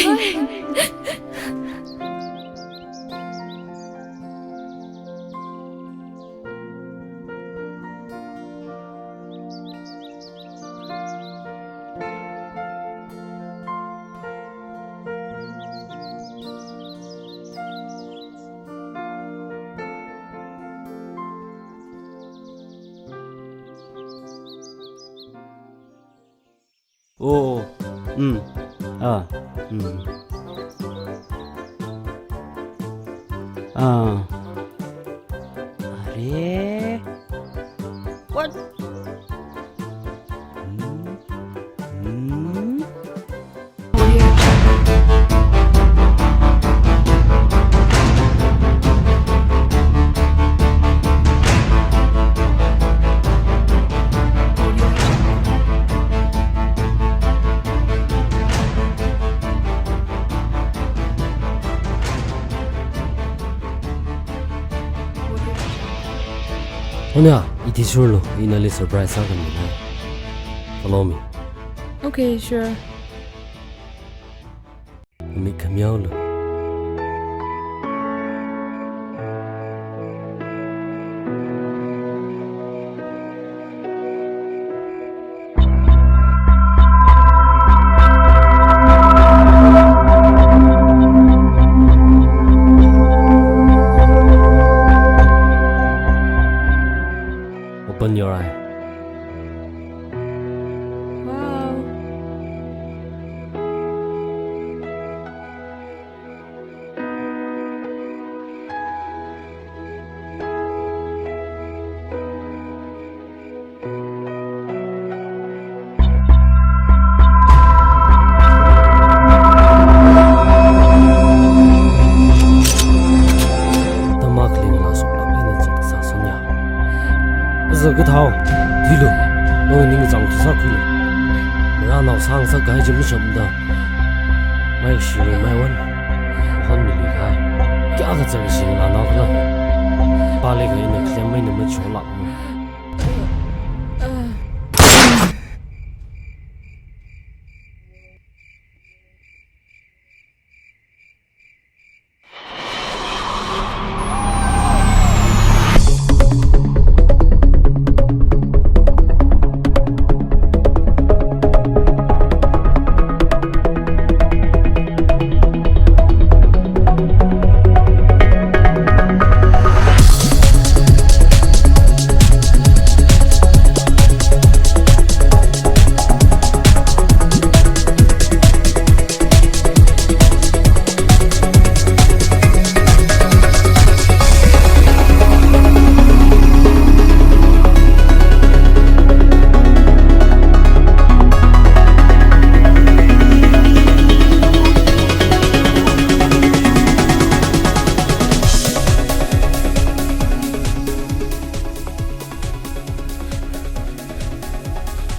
Oh, mm, ah, mm. Ah. Are? What? Hmm? Hmm? Onya, ithishurlu, ina nali surprise sākhamina. Follow me. Okay, sure. Mik khamiaolu. Open your eye. Kathao, thuilu. Nawui ningkachāng thusā khuilu. Maranao sāngasak kahai chi mashamda, maishi maiwan, hon mili kahai. Kayākha zangshi la nao khala. Pali kha ina khlem maina macholak.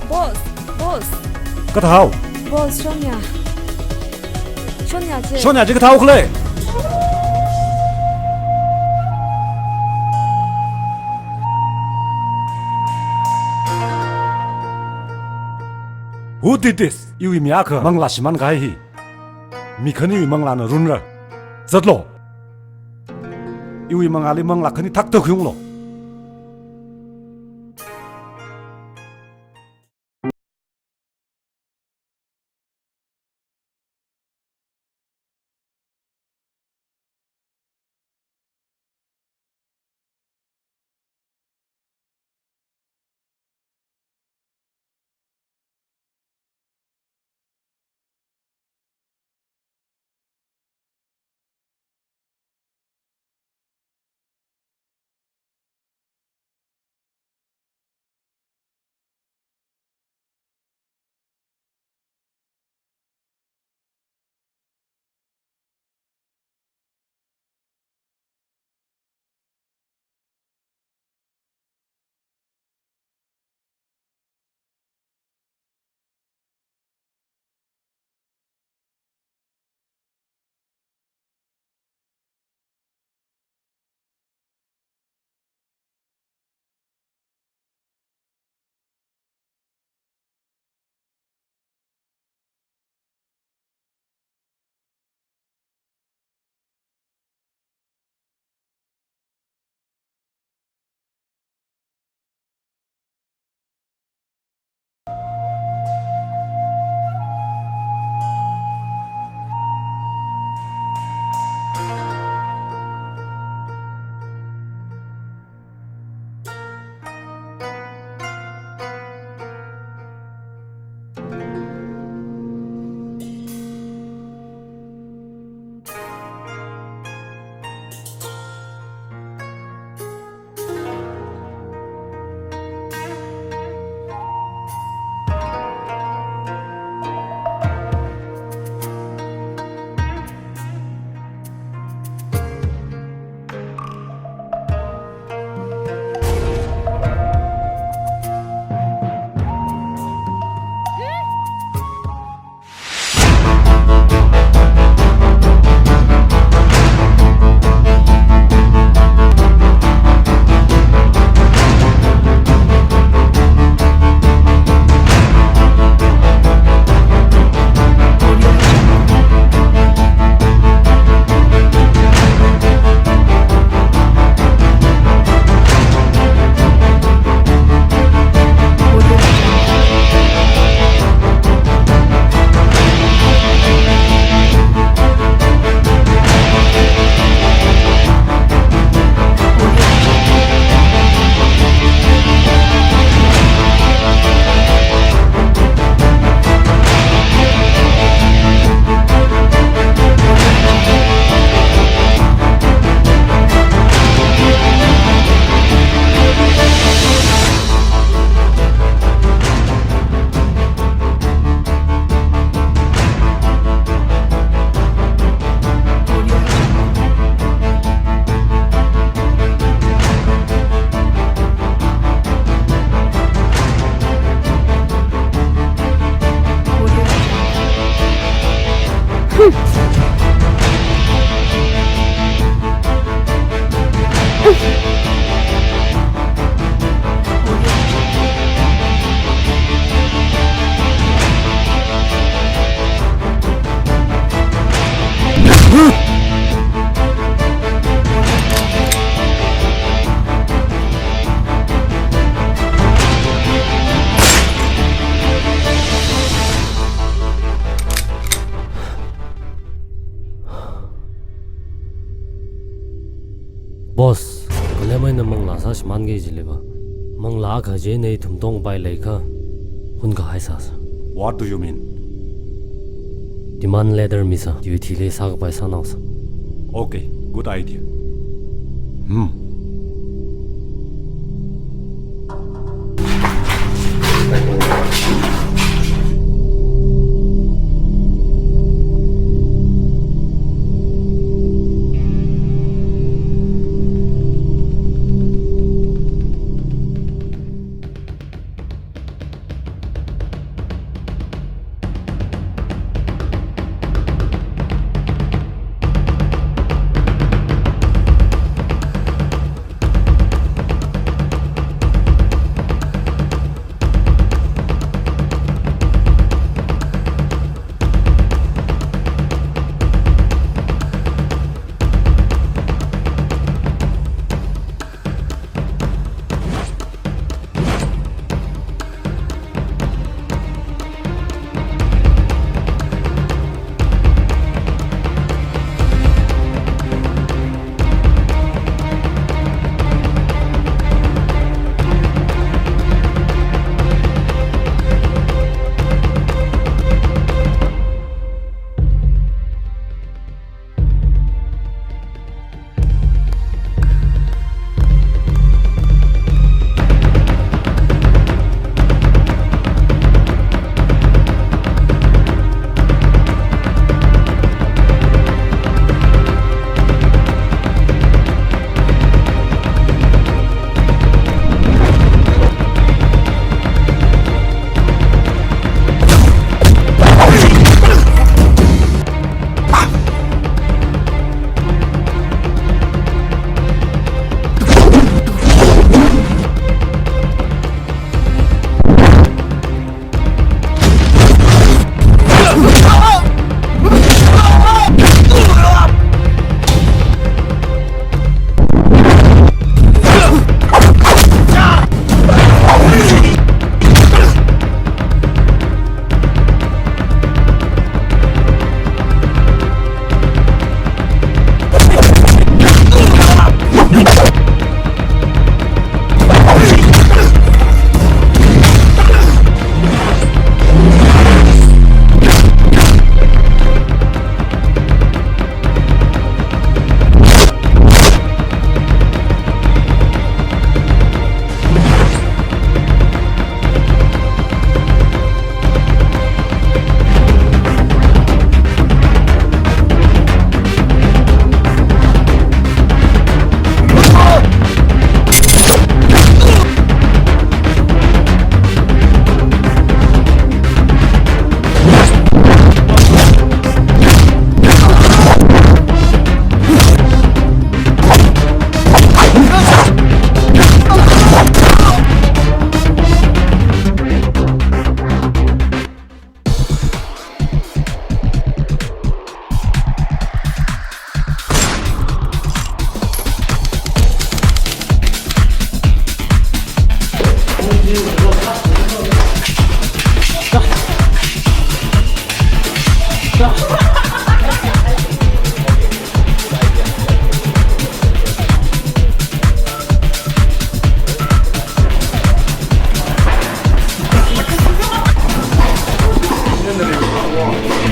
Boss, boss. Kathao. Boss, Sonia. Sonia chi. Sonia chi kathao khala? Who did this? Iwui mi akha manglā shimān kahai hi. Mi khaniwui manglāna runra. Zatlo. Iwui mangāli manglā khani thakta khuiunglo. Boss, khalemai na manglā sāshimān kajili va. Manglā akha chieina ithum tongpai leiakha, hun kahai sāsa. What do you mean? Demand letter misa, duty li sākapai sānaosa. Okay, good idea. Hmm.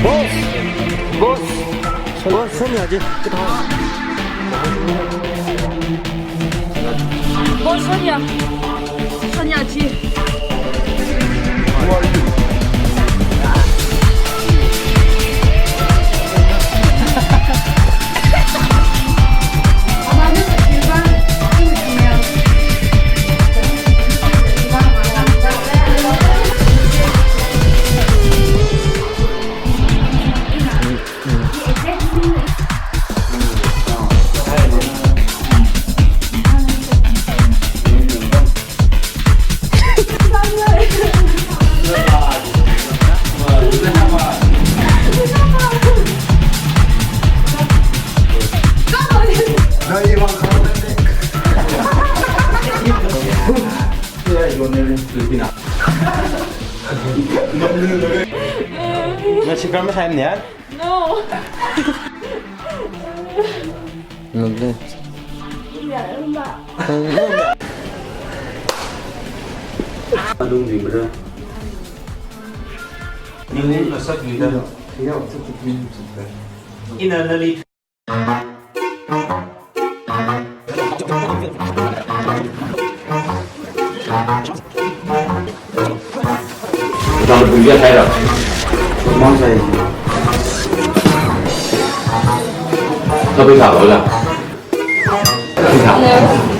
Boss! Boss! Boss, Sonia ji. Boss, Sonia. Sonia ji. Nasi kami saya ni ya? No. Lovely. Adung di bra. Ning na sat ni da. Ina nali. Tang pui ya sai ra. Mang sai. Ka pui sa lo la. Pui sa.